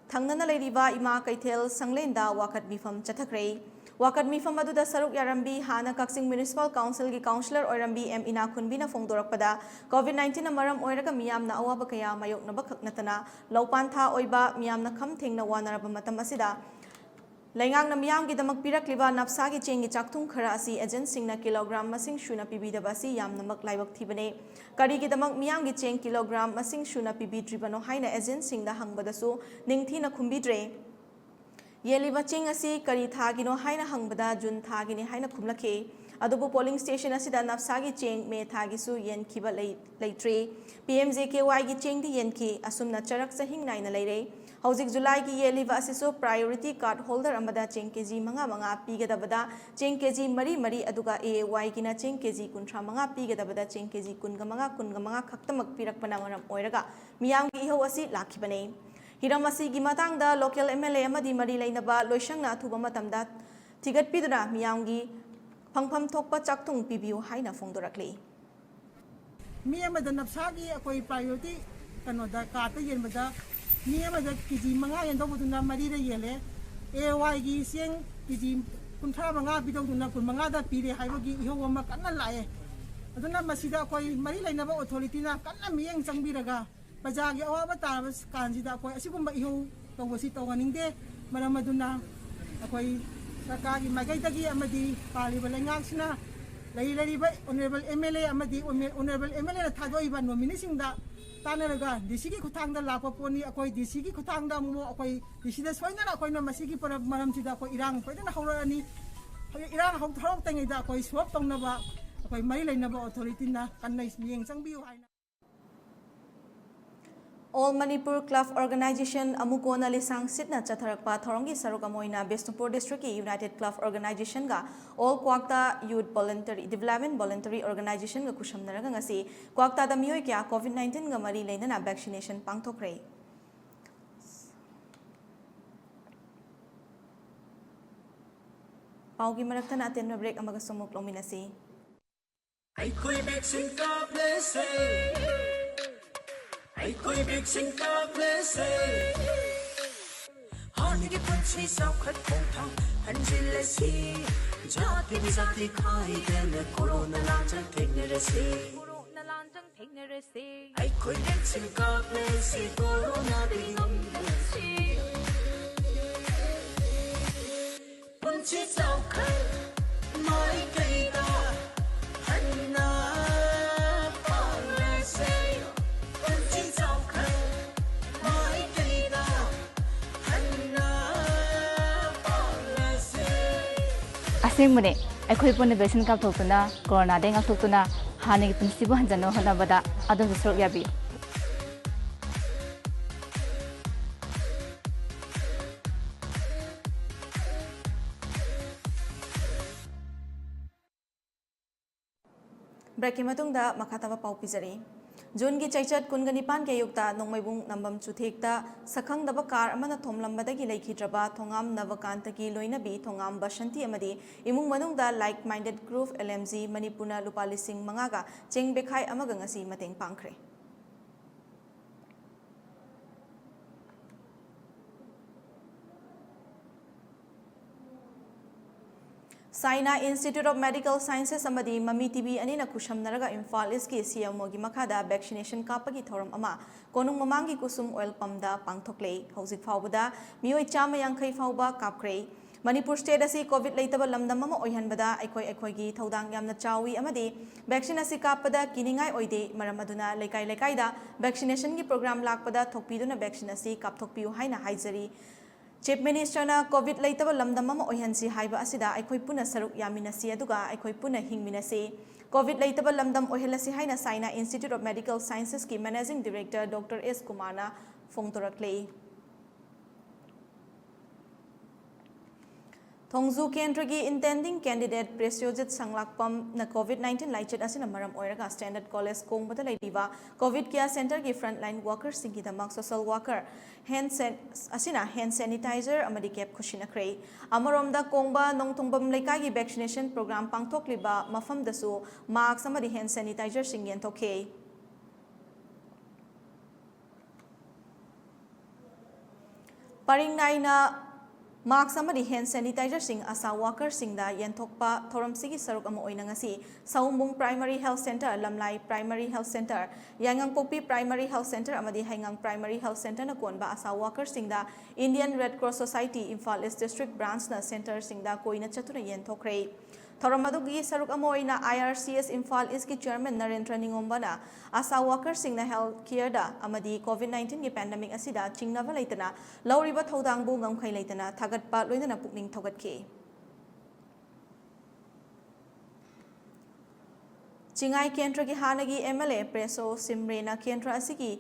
ꯊꯪꯅꯅ ꯂꯩꯔꯤꯕ ꯏꯃꯥ ꯀꯩꯊꯦꯜ ꯁꯪꯂꯦꯟꯗ ꯋꯥꯀꯠ ꯃꯤꯐꯝ ꯆꯠꯊꯈ꯭ꯔꯦ꯫ ꯋꯥꯀꯠ ꯃꯤꯐꯝ ꯑꯗꯨꯗ ꯁꯔꯨꯛ ꯌꯥꯔꯝꯕꯤ ꯍꯥꯟꯅ ꯀꯛꯆꯤꯡ Municipal Councilꯒꯤ Councillor ꯑꯣꯏꯔꯝꯕꯤ ꯑꯦꯝ ꯏꯅꯥꯈꯨꯟꯕꯤꯅ ꯐꯣꯡꯗꯣꯔꯛꯄꯗ, COVID nineteenꯅ ꯃꯔꯝ ꯑꯣꯏꯔꯒ ꯃꯤꯌꯥꯝꯅ ꯑꯋꯥꯕ ꯀꯌꯥ ꯃꯥꯌꯣꯛꯅꯕ ꯈꯛ ꯅꯠꯇꯅ ꯂꯧ ꯄꯥꯟꯊꯥ ꯑꯣꯏꯕ, ꯃꯤꯌꯥꯝꯅ ꯈꯝ ꯊꯦꯡꯅ ꯋꯥꯅꯔꯕ ꯃꯇꯝ ꯑꯁꯤꯗ ꯂꯩꯉꯥꯛꯅ ꯃꯤꯌꯥꯝꯒꯤꯗꯃꯛ ꯄꯤꯔꯛꯂꯤꯕ ꯅꯥꯞꯁꯥꯒꯤ ꯆꯦꯡꯒꯤ ꯆꯥꯛꯊꯨꯡ ꯈꯔ ꯑꯁꯤ agentꯁꯤꯡꯅ kilogram ꯃꯁꯤꯡ ꯁꯨꯅ ꯄꯤꯕꯤꯗꯕ ꯑꯁꯤ ꯌꯥꯝꯅꯃꯛ ꯂꯥꯏꯕꯛ ꯊꯤꯕꯅꯤ꯫ ꯀꯔꯤꯒꯤꯗꯃꯛ ꯃꯤꯌꯥꯝꯒꯤ ꯆꯦꯡ kilogram ꯃꯁꯤꯡ ꯁꯨꯅ ꯄꯤꯕꯤꯗ꯭ꯔꯤꯕꯅꯣ ꯍꯥꯏꯅ agentꯁꯤꯡꯗ ꯍꯪꯕꯗꯁꯨ ꯅꯤꯡꯊꯤꯅ ꯈꯨꯝꯕꯤꯗ꯭ꯔꯦ꯫ ꯌꯦꯜꯂꯤꯕ ꯆꯦꯡ ꯑꯁꯤ ꯀꯔꯤ ꯊꯥꯒꯤꯅꯣ ꯍꯥꯏꯅ ꯍꯪꯕꯗ ꯖꯨꯟ ꯊꯥꯒꯤꯅꯤ ꯍꯥꯏꯅ ꯈꯨꯝꯂꯛꯈꯤ꯫ ꯑꯗꯨꯕꯨ polling station ꯑꯁꯤꯗ ꯅꯥꯞꯁꯥꯒꯤ ꯆꯦꯡ ꯃꯦ ꯊꯥꯒꯤꯁꯨ ꯌꯦꯟꯈꯤꯕ ꯂꯩ-, ꯂꯩꯇ꯭ꯔꯤ꯫ ꯄꯤ ꯑꯦꯝ ꯖꯦ ꯀꯦ ꯋꯥꯏꯒꯤ ꯆꯦꯡꯗꯤ ꯌꯦꯟꯈꯤ꯫ ꯑꯁꯨꯝꯅ ꯆꯔꯛ ꯆꯍꯤꯡ ꯅꯥꯏꯅ ꯂꯩꯔꯦ꯫ ꯍꯧꯖꯤꯛ ꯖꯨꯂꯥꯏꯒꯤ ꯌꯦꯜꯂꯤꯕ ꯑꯁꯤꯁꯨ priority card holder ꯑꯃꯗ ꯆꯦꯡ ꯀꯦ ꯖꯤ ꯃꯉꯥ ꯃꯉꯥ ꯄꯤꯒꯗꯕꯗ ꯆꯦꯡ ꯀꯦ ꯖꯤ ꯃꯔꯤ ꯃꯔꯤ, ꯑꯗꯨꯒ ꯑꯦ ꯑꯦ ꯋꯥꯏꯒꯤꯅ ꯆꯦꯡ ꯀꯦ ꯖꯤ ꯀꯨꯟꯊ꯭ꯔꯥ ꯃꯉꯥ ꯄꯤꯒꯗꯕꯗ ꯆꯦꯡ ꯀꯦ ꯖꯤ ꯀꯨꯟꯒ ꯃꯉꯥ, ꯀꯨꯟꯒ ꯃꯉꯥ ꯈꯛꯇꯃꯛ ꯄꯤꯔꯛꯄꯅ ꯃꯔꯝ ꯑꯣꯏꯔꯒ ꯃꯤꯌꯥꯝꯒꯤ ꯏꯍꯧ ꯑꯁꯤ ꯂꯥꯛꯈꯤꯕꯅꯤ꯫ ꯍꯤꯔꯝ ꯑꯁꯤꯒꯤ ꯃꯇꯥꯡꯗ local M L A ꯑꯃꯗꯤ ꯃꯔꯤ ꯂꯩꯅꯕ ꯂꯣꯏꯁꯪꯅ ꯑꯊꯨꯕ ꯃꯇꯝꯗ ꯊꯤꯒꯠꯄꯤꯗꯨꯅ ꯃꯤꯌꯥꯝꯒꯤ ꯐꯪꯐꯝ ꯊꯣꯛꯄ ꯆꯥꯛꯊꯨꯡ ꯄꯤꯕꯤꯌꯨ ꯍꯥꯏꯅ ꯐꯣꯡꯗꯣꯔꯛꯂꯤ꯫ ꯃꯤ ꯑꯃꯗ ꯅꯞꯁꯥꯒꯤ ꯑꯩꯈꯣꯏ priority ꯀꯩꯅꯣꯗ cardꯇ ꯌꯦꯟꯕꯗ ꯃꯤ ꯑꯃꯗ ꯀꯦ ꯖꯤ ꯃꯉꯥ ꯌꯦꯟꯗꯧꯕꯗꯨꯅ ꯃꯔꯤꯗ ꯌꯦꯜꯂꯦ, ꯑꯦ ꯋꯥꯏꯒꯤ ꯆꯦꯡ ꯀꯦ ꯖꯤ ꯀꯨꯟꯊ꯭ꯔꯥ ꯃꯉꯥ ꯄꯤꯗꯧꯗꯨꯅ ꯀꯨꯟ ꯃꯉꯥꯗ ꯄꯤꯔꯦ ꯍꯥꯏꯕꯒꯤ ꯏꯍꯧ ꯑꯃ ꯀꯟꯅ ꯂꯥꯛꯑꯦ꯫ ꯑꯗꯨꯅ ꯃꯁꯤꯗ ꯑꯩꯈꯣꯏ ꯃꯔꯤ ꯂꯩꯅꯕ authorityꯅ ꯀꯟꯅ ꯃꯤꯠꯌꯦꯡ ꯆꯪꯕꯤꯔꯒ ꯄ꯭ꯔꯖꯥꯒꯤ ꯑꯋꯥꯕ ꯇꯥꯔꯕ ꯀꯥꯟꯁꯤꯗ ꯑꯩꯈꯣꯏ ꯑꯁꯤꯒꯨꯝꯕ ꯏꯍꯧ ꯇꯧꯕꯁꯤ ꯇꯧꯍꯟꯅꯤꯡꯗꯦ꯫ ꯃꯔꯝ ꯑꯗꯨꯅ ꯑꯩꯈꯣꯏ ꯁꯔꯀꯥꯔꯒꯤ ꯃꯥꯏꯀꯩꯗꯒꯤ ꯑꯃꯗꯤ ꯄꯥꯜꯂꯤꯕ ꯂꯩꯉꯥꯛꯁꯤꯅ ꯂꯩ-, ꯂꯩꯔꯤꯕ honourable M L A ꯑꯃꯗꯤ honourable M L Aꯅ ꯊꯥꯗꯣꯛꯏꯕ nomineeꯁꯤꯡꯗ ꯇꯥꯟꯅꯔꯒ D Cꯒꯤ ꯈꯨꯠꯊꯥꯡꯗ ꯂꯥꯛꯄ ꯄꯣꯠꯅꯤ꯫ ꯑꯩꯈꯣꯏ D Cꯒꯤ ꯈꯨꯠꯊꯥꯡꯗ ꯑꯃꯨꯛ ꯑꯩꯈꯣꯏ D Cꯗ ꯁꯣꯏꯗꯅ ꯑꯩꯈꯣꯏꯅ ꯃꯁꯤꯒꯤ ꯄꯔ-, ꯃꯔꯝꯁꯤꯗ ꯑꯩꯈꯣꯏ ꯏꯔꯥꯡ ꯁꯣꯏꯗꯅ ꯍꯧꯔꯛꯑꯅꯤ꯫ ꯍꯧꯖꯤꯛ ꯏꯔꯥꯡ ꯍꯧ-, ꯍꯧꯔꯛꯇ꯭ꯔꯤꯉꯩꯗ ꯑꯩꯈꯣꯏ solve ꯇꯧꯅꯕ ꯑꯩꯈꯣꯏ ꯃꯔꯤ ꯂꯩꯅꯕ authorityꯅ ꯀꯟꯅ ꯃꯤꯠꯌꯦꯡ ꯆꯪꯕꯤꯌꯨ ꯍꯥꯏꯅ All Manipur Club Organisation ꯑꯃꯨꯛ ꯀꯣꯟꯅ ꯂꯤꯁꯥꯡ ꯁꯤꯠꯅ ꯆꯠꯊꯔꯛꯄ ꯊꯧꯔꯝꯒꯤ ꯁꯔꯨꯛ ꯑꯃ ꯑꯣꯏꯅ ꯕꯤꯁꯅꯨꯄꯨꯔ districtꯀꯤ United Club Organisationꯒ All ꯀ꯭ꯋꯥꯛꯇꯥ Youth Voluntary Development Voluntary Organisationꯒ ꯈꯨꯠꯁꯝꯅꯔꯒ ꯉꯁꯤ ꯀ꯭ꯋꯥꯛꯇꯥꯗ ꯃꯤꯑꯣꯏ ꯀꯌꯥ COVID nineteenꯒ ꯃꯔꯤ ꯂꯩꯅꯅ vaccination ꯄꯥꯡꯊꯣꯛꯈ꯭ꯔꯦ꯫ ꯄꯥꯎꯒꯤ ꯃꯔꯛꯇꯅ ꯑꯇꯦꯟꯕ ꯕ꯭ꯔꯦꯛ ꯑꯃꯒꯁꯨ ꯑꯃꯨꯛ ꯂꯧꯃꯤꯟꯅꯁꯤ꯫ ꯑꯩꯈꯣꯏ ꯚꯦꯛꯁꯤꯟ ꯀꯥꯞꯂꯁꯦ, ꯑꯩꯈꯣꯏ ꯚꯦꯛꯁꯤꯟ ꯀꯥꯞꯂꯁꯦ꯫ ꯍꯥꯟꯅꯒꯤ ꯄꯨꯟꯁꯤ ꯆꯥꯎꯈꯠ ꯈꯣꯡꯊꯥꯡ ꯍꯟꯖꯤꯜꯂꯁꯤ, ꯖꯥꯇꯤ ꯖꯥꯇꯤ ꯈꯥꯏꯗꯅ ꯀꯣꯔꯣꯅꯥ ꯂꯥꯟꯖꯪ ꯊꯦꯡꯅꯔꯁꯤ꯫ ꯀꯣꯔꯣꯅꯥ ꯂꯥꯟꯖꯪ ꯊꯦꯡꯅꯔꯁꯤ꯫ ꯑꯩꯈꯣꯏ ꯚꯦꯛꯁꯤꯟ ꯀꯥꯞꯂꯁꯤ, ꯀꯣꯔꯣꯅꯥꯗꯒꯤ ꯉꯝꯂꯁꯤ꯫ ꯄꯨꯟꯁꯤ ꯆꯥꯎꯈꯠ ꯃꯥꯏꯀꯩꯗ ꯍꯟꯅ ꯄꯥꯡꯂꯁꯦ꯫ ꯄꯨꯟꯁꯤ ꯆꯥꯎꯈꯠ ꯃꯥꯏꯀꯩꯗ ꯍꯟꯅ ꯄꯥꯡꯂꯁꯦ꯫ ꯑꯁꯦꯡꯕꯅꯦ, ꯑꯩꯈꯣꯏ ꯄꯨꯟꯅ ꯚꯦꯛꯁꯤꯟ ꯀꯥꯞꯊꯣꯛꯇꯨꯅ, ꯀꯣꯔꯣꯅꯥꯗꯒꯤ ꯉꯥꯛꯊꯣꯛꯇꯨꯅ, ꯍꯥꯟꯅꯒꯤ ꯄꯨꯟꯁꯤꯕꯨ ꯍꯟꯖꯟꯅꯕ ꯍꯣꯠꯅꯕꯗ ꯑꯗꯣꯝꯁꯨ ꯁꯔꯨꯛ ꯌꯥꯕꯤꯌꯨ꯫ ꯕ꯭ꯔꯦꯛꯀꯤ ꯃꯇꯨꯡꯗ ꯃꯈꯥ ꯇꯥꯕ ꯄꯥꯎ ꯄꯤꯖꯔꯤ꯫ ꯖꯨꯟꯒꯤ ꯆꯩꯆꯠ ꯀꯨꯟꯒ ꯅꯤꯄꯥꯟꯒꯤ ꯑꯌꯨꯛꯇ ꯅꯣꯡꯃꯩꯕꯨꯡ ꯅꯝꯕꯝ ꯆꯨꯊꯦꯛꯇ ꯁꯛꯈꯪꯗꯕ ꯀꯥꯔ ꯑꯃꯅ ꯊꯣꯝꯂꯝꯕꯗꯒꯤ ꯂꯩꯈꯤꯗ꯭ꯔꯕ ꯊꯣꯉꯥꯝ ꯅꯕꯀꯥꯟꯇꯒꯤ ꯂꯣꯏꯅꯕꯤ ꯊꯣꯉꯥꯝ ꯕꯁꯟꯇꯤ ꯑꯃꯗꯤ ꯏꯃꯨꯡ ꯃꯅꯨꯡꯗ Like Minded Group L M G ꯃꯅꯤꯄꯨꯔꯅ ꯂꯨꯄꯥ ꯂꯤꯁꯤꯡ ꯃꯉꯥꯒ ꯆꯦꯡ ꯕꯦꯈꯥꯏ ꯑꯃꯒ ꯉꯁꯤ ꯃꯇꯦꯡ ꯄꯥꯡꯈ꯭ꯔꯦ꯫ ꯁꯥꯏꯅꯥ Institute of Medical Sciences ꯑꯃꯗꯤ ꯃꯃꯤ ꯇꯤꯚꯤ ꯑꯅꯤꯅ ꯈꯨꯠꯁꯝꯅꯔꯒ ꯏꯝꯐꯥꯜ ꯏꯁꯀꯤ C M O ꯒꯤ ꯃꯈꯥꯗ vaccination ꯀꯥꯞꯄꯒꯤ ꯊꯧꯔꯝ ꯑꯃ ꯀꯣꯅꯨꯡ ꯃꯃꯥꯡꯒꯤ ꯀꯨꯁꯨꯝ ꯑꯣꯏꯜ ꯄꯝꯗ ꯄꯥꯡꯊꯣꯛꯂꯦ꯫ ꯍꯧꯖꯤꯛ ꯐꯥꯎꯕꯗ ꯃꯤꯑꯣꯏ ꯆꯥꯝꯃ ꯌꯥꯡꯈꯩ ꯐꯥꯎꯕ ꯀꯥꯞꯈ꯭ꯔꯦ꯫ ꯃꯅꯤꯄꯨꯔ state ꯑꯁꯤ COVID ꯂꯩꯇꯕ ꯂꯝꯗꯝ ꯑꯃ ꯑꯣꯏꯍꯟꯕꯗ ꯑꯩꯈꯣꯏ ꯑꯩꯈꯣꯏꯒꯤ ꯊꯧꯗꯥꯡ ꯌꯥꯝꯅ ꯆꯥꯎꯏ ꯑꯃꯗꯤ vaccine ꯑꯁꯤ ꯀꯥꯞꯄꯗ ꯀꯤꯅꯤꯡꯉꯥꯏ ꯑꯣꯏꯗꯦ꯫ ꯃꯔꯝ ꯑꯗꯨꯅ ꯂꯩꯀꯥꯏ ꯂꯩꯀꯥꯏꯗ vaccination ꯒꯤ program ꯂꯥꯛꯄꯗ ꯊꯣꯛꯄꯤꯗꯨꯅ vaccination ꯑꯁꯤ ꯀꯥꯞꯊꯣꯛꯄꯤꯌꯨ ꯍꯥꯏꯅ ꯍꯥꯏꯖꯔꯤ꯫ Chief Minister ꯅ COVID ꯂꯩꯇꯕ ꯂꯝꯗꯝ ꯑꯃ ꯑꯣꯏꯍꯟꯁꯤ ꯍꯥꯏꯕ ꯑꯁꯤꯗ ꯑꯩꯈꯣꯏ ꯄꯨꯟꯅ ꯁꯔꯨꯛ ꯌꯥꯃꯤꯟꯅꯁꯤ ꯑꯗꯨꯒ ꯑꯩꯈꯣꯏ ꯄꯨꯟꯅ ꯍꯤꯡꯃꯤꯟꯅꯁꯤ꯫ COVID ꯂꯩꯇꯕ ꯂꯝꯗꯝ ꯑꯣꯏꯍꯜꯂꯁꯤ ꯍꯥꯏꯅ Saina Institute of Medical Sciences ꯀꯤ Managing Director Doctor S ꯀꯨꯃꯥꯔꯅ ꯐꯣꯡꯗꯣꯔꯛꯂꯤ꯫ ꯊꯣꯡꯖꯨ ꯀꯦꯟꯗ꯭ꯔꯒꯤ intending candidate ꯄ꯭ꯔꯦꯁ꯭ꯌꯣꯖꯤꯠ ꯁꯪꯂꯥꯛꯄꯝꯅ COVID nineteen ꯂꯥꯏꯆꯠ ꯑꯁꯤꯅ ꯃꯔꯝ ꯑꯣꯏꯔꯒ Standard College ꯀꯣꯡꯕꯗ ꯂꯩꯔꯤꯕ COVID care centreꯒꯤ frontline workerꯁꯤꯡꯒꯤꯗꯃꯛ social worker hand san- ꯑꯁꯤꯅ hand sanitizer ꯑꯃꯗꯤ cap ꯈꯨꯠꯁꯤꯟꯅꯈ꯭ꯔꯦ꯫ ꯑꯃꯔꯣꯝꯗ, ꯀꯣꯡꯕ ꯅꯣꯡꯊꯣꯡꯕꯝ ꯂꯩꯀꯥꯏꯒꯤ vaccination program ꯄꯥꯡꯊꯣꯛꯂꯤꯕ ꯃꯐꯝꯗꯁꯨ mask ꯑꯃꯗꯤ hand sanitizerꯁꯤꯡ ꯌꯦꯟꯊꯣꯛꯈꯤ꯫ ꯄꯔꯤꯡ ꯅꯥꯏꯅ mask ꯑꯃꯗꯤ hand sanitizerꯁꯤꯡ ASHA workerꯁꯤꯡꯗ ꯌꯦꯟꯊꯣꯛꯄ ꯊꯧꯔꯝꯁꯤꯒꯤ ꯁꯔꯨꯛ ꯑꯃ ꯑꯣꯏꯅ ꯉꯁꯤ ꯁꯥꯎꯝꯕꯨꯡ Primary Health Centre, ꯂꯝꯂꯥꯏ Primary Health Centre, ꯌꯥꯏꯉꯪꯄꯣꯛꯄꯤ Primary Health Centre ꯑꯃꯗꯤ ꯍꯩꯉꯥꯡ Primary Health Centreꯅ ꯀꯣꯟꯕ ASHA workerꯁꯤꯡꯗ Indian Red Cross Society Imphal East District Branchꯅ centreꯁꯤꯡꯗ ꯀꯣꯏꯅ ꯆꯠꯇꯨꯅ ꯌꯦꯟꯊꯣꯛꯈ꯭ꯔꯦ꯫ ꯊꯧꯔꯝ ꯑꯗꯨꯒꯤ ꯁꯔꯨꯛ ꯑꯃ ꯑꯣꯏꯅ IRCS Imphal Eastꯀꯤ chairman Narendra ꯅꯤꯉꯣꯝꯕꯅ ASHA workerꯁꯤꯡꯅ health careꯗ ꯑꯃꯗꯤ COVID nineteenꯒꯤ pandemic ꯑꯁꯤꯗ ꯆꯤꯡꯅꯕ ꯂꯩꯇꯅ ꯂꯧꯔꯤꯕ ꯊꯧꯗꯥꯡꯕꯨ ꯉꯝꯈꯩ ꯂꯩꯇꯅ ꯊꯥꯒꯠꯄ ꯂꯣꯏꯅꯅ ꯄꯨꯛꯅꯤꯡ ꯊꯧꯒꯠꯈꯤ꯫ ꯆꯤꯡꯉꯥꯏ ꯀꯦꯟꯗ꯭ꯔꯒꯤ ꯍꯥꯟꯅꯒꯤ MLA ꯄ꯭ꯔꯦꯁꯣ ꯁꯤꯝꯔꯦꯅ ꯀꯦꯟꯗ꯭ꯔ ꯑꯁꯤꯒꯤ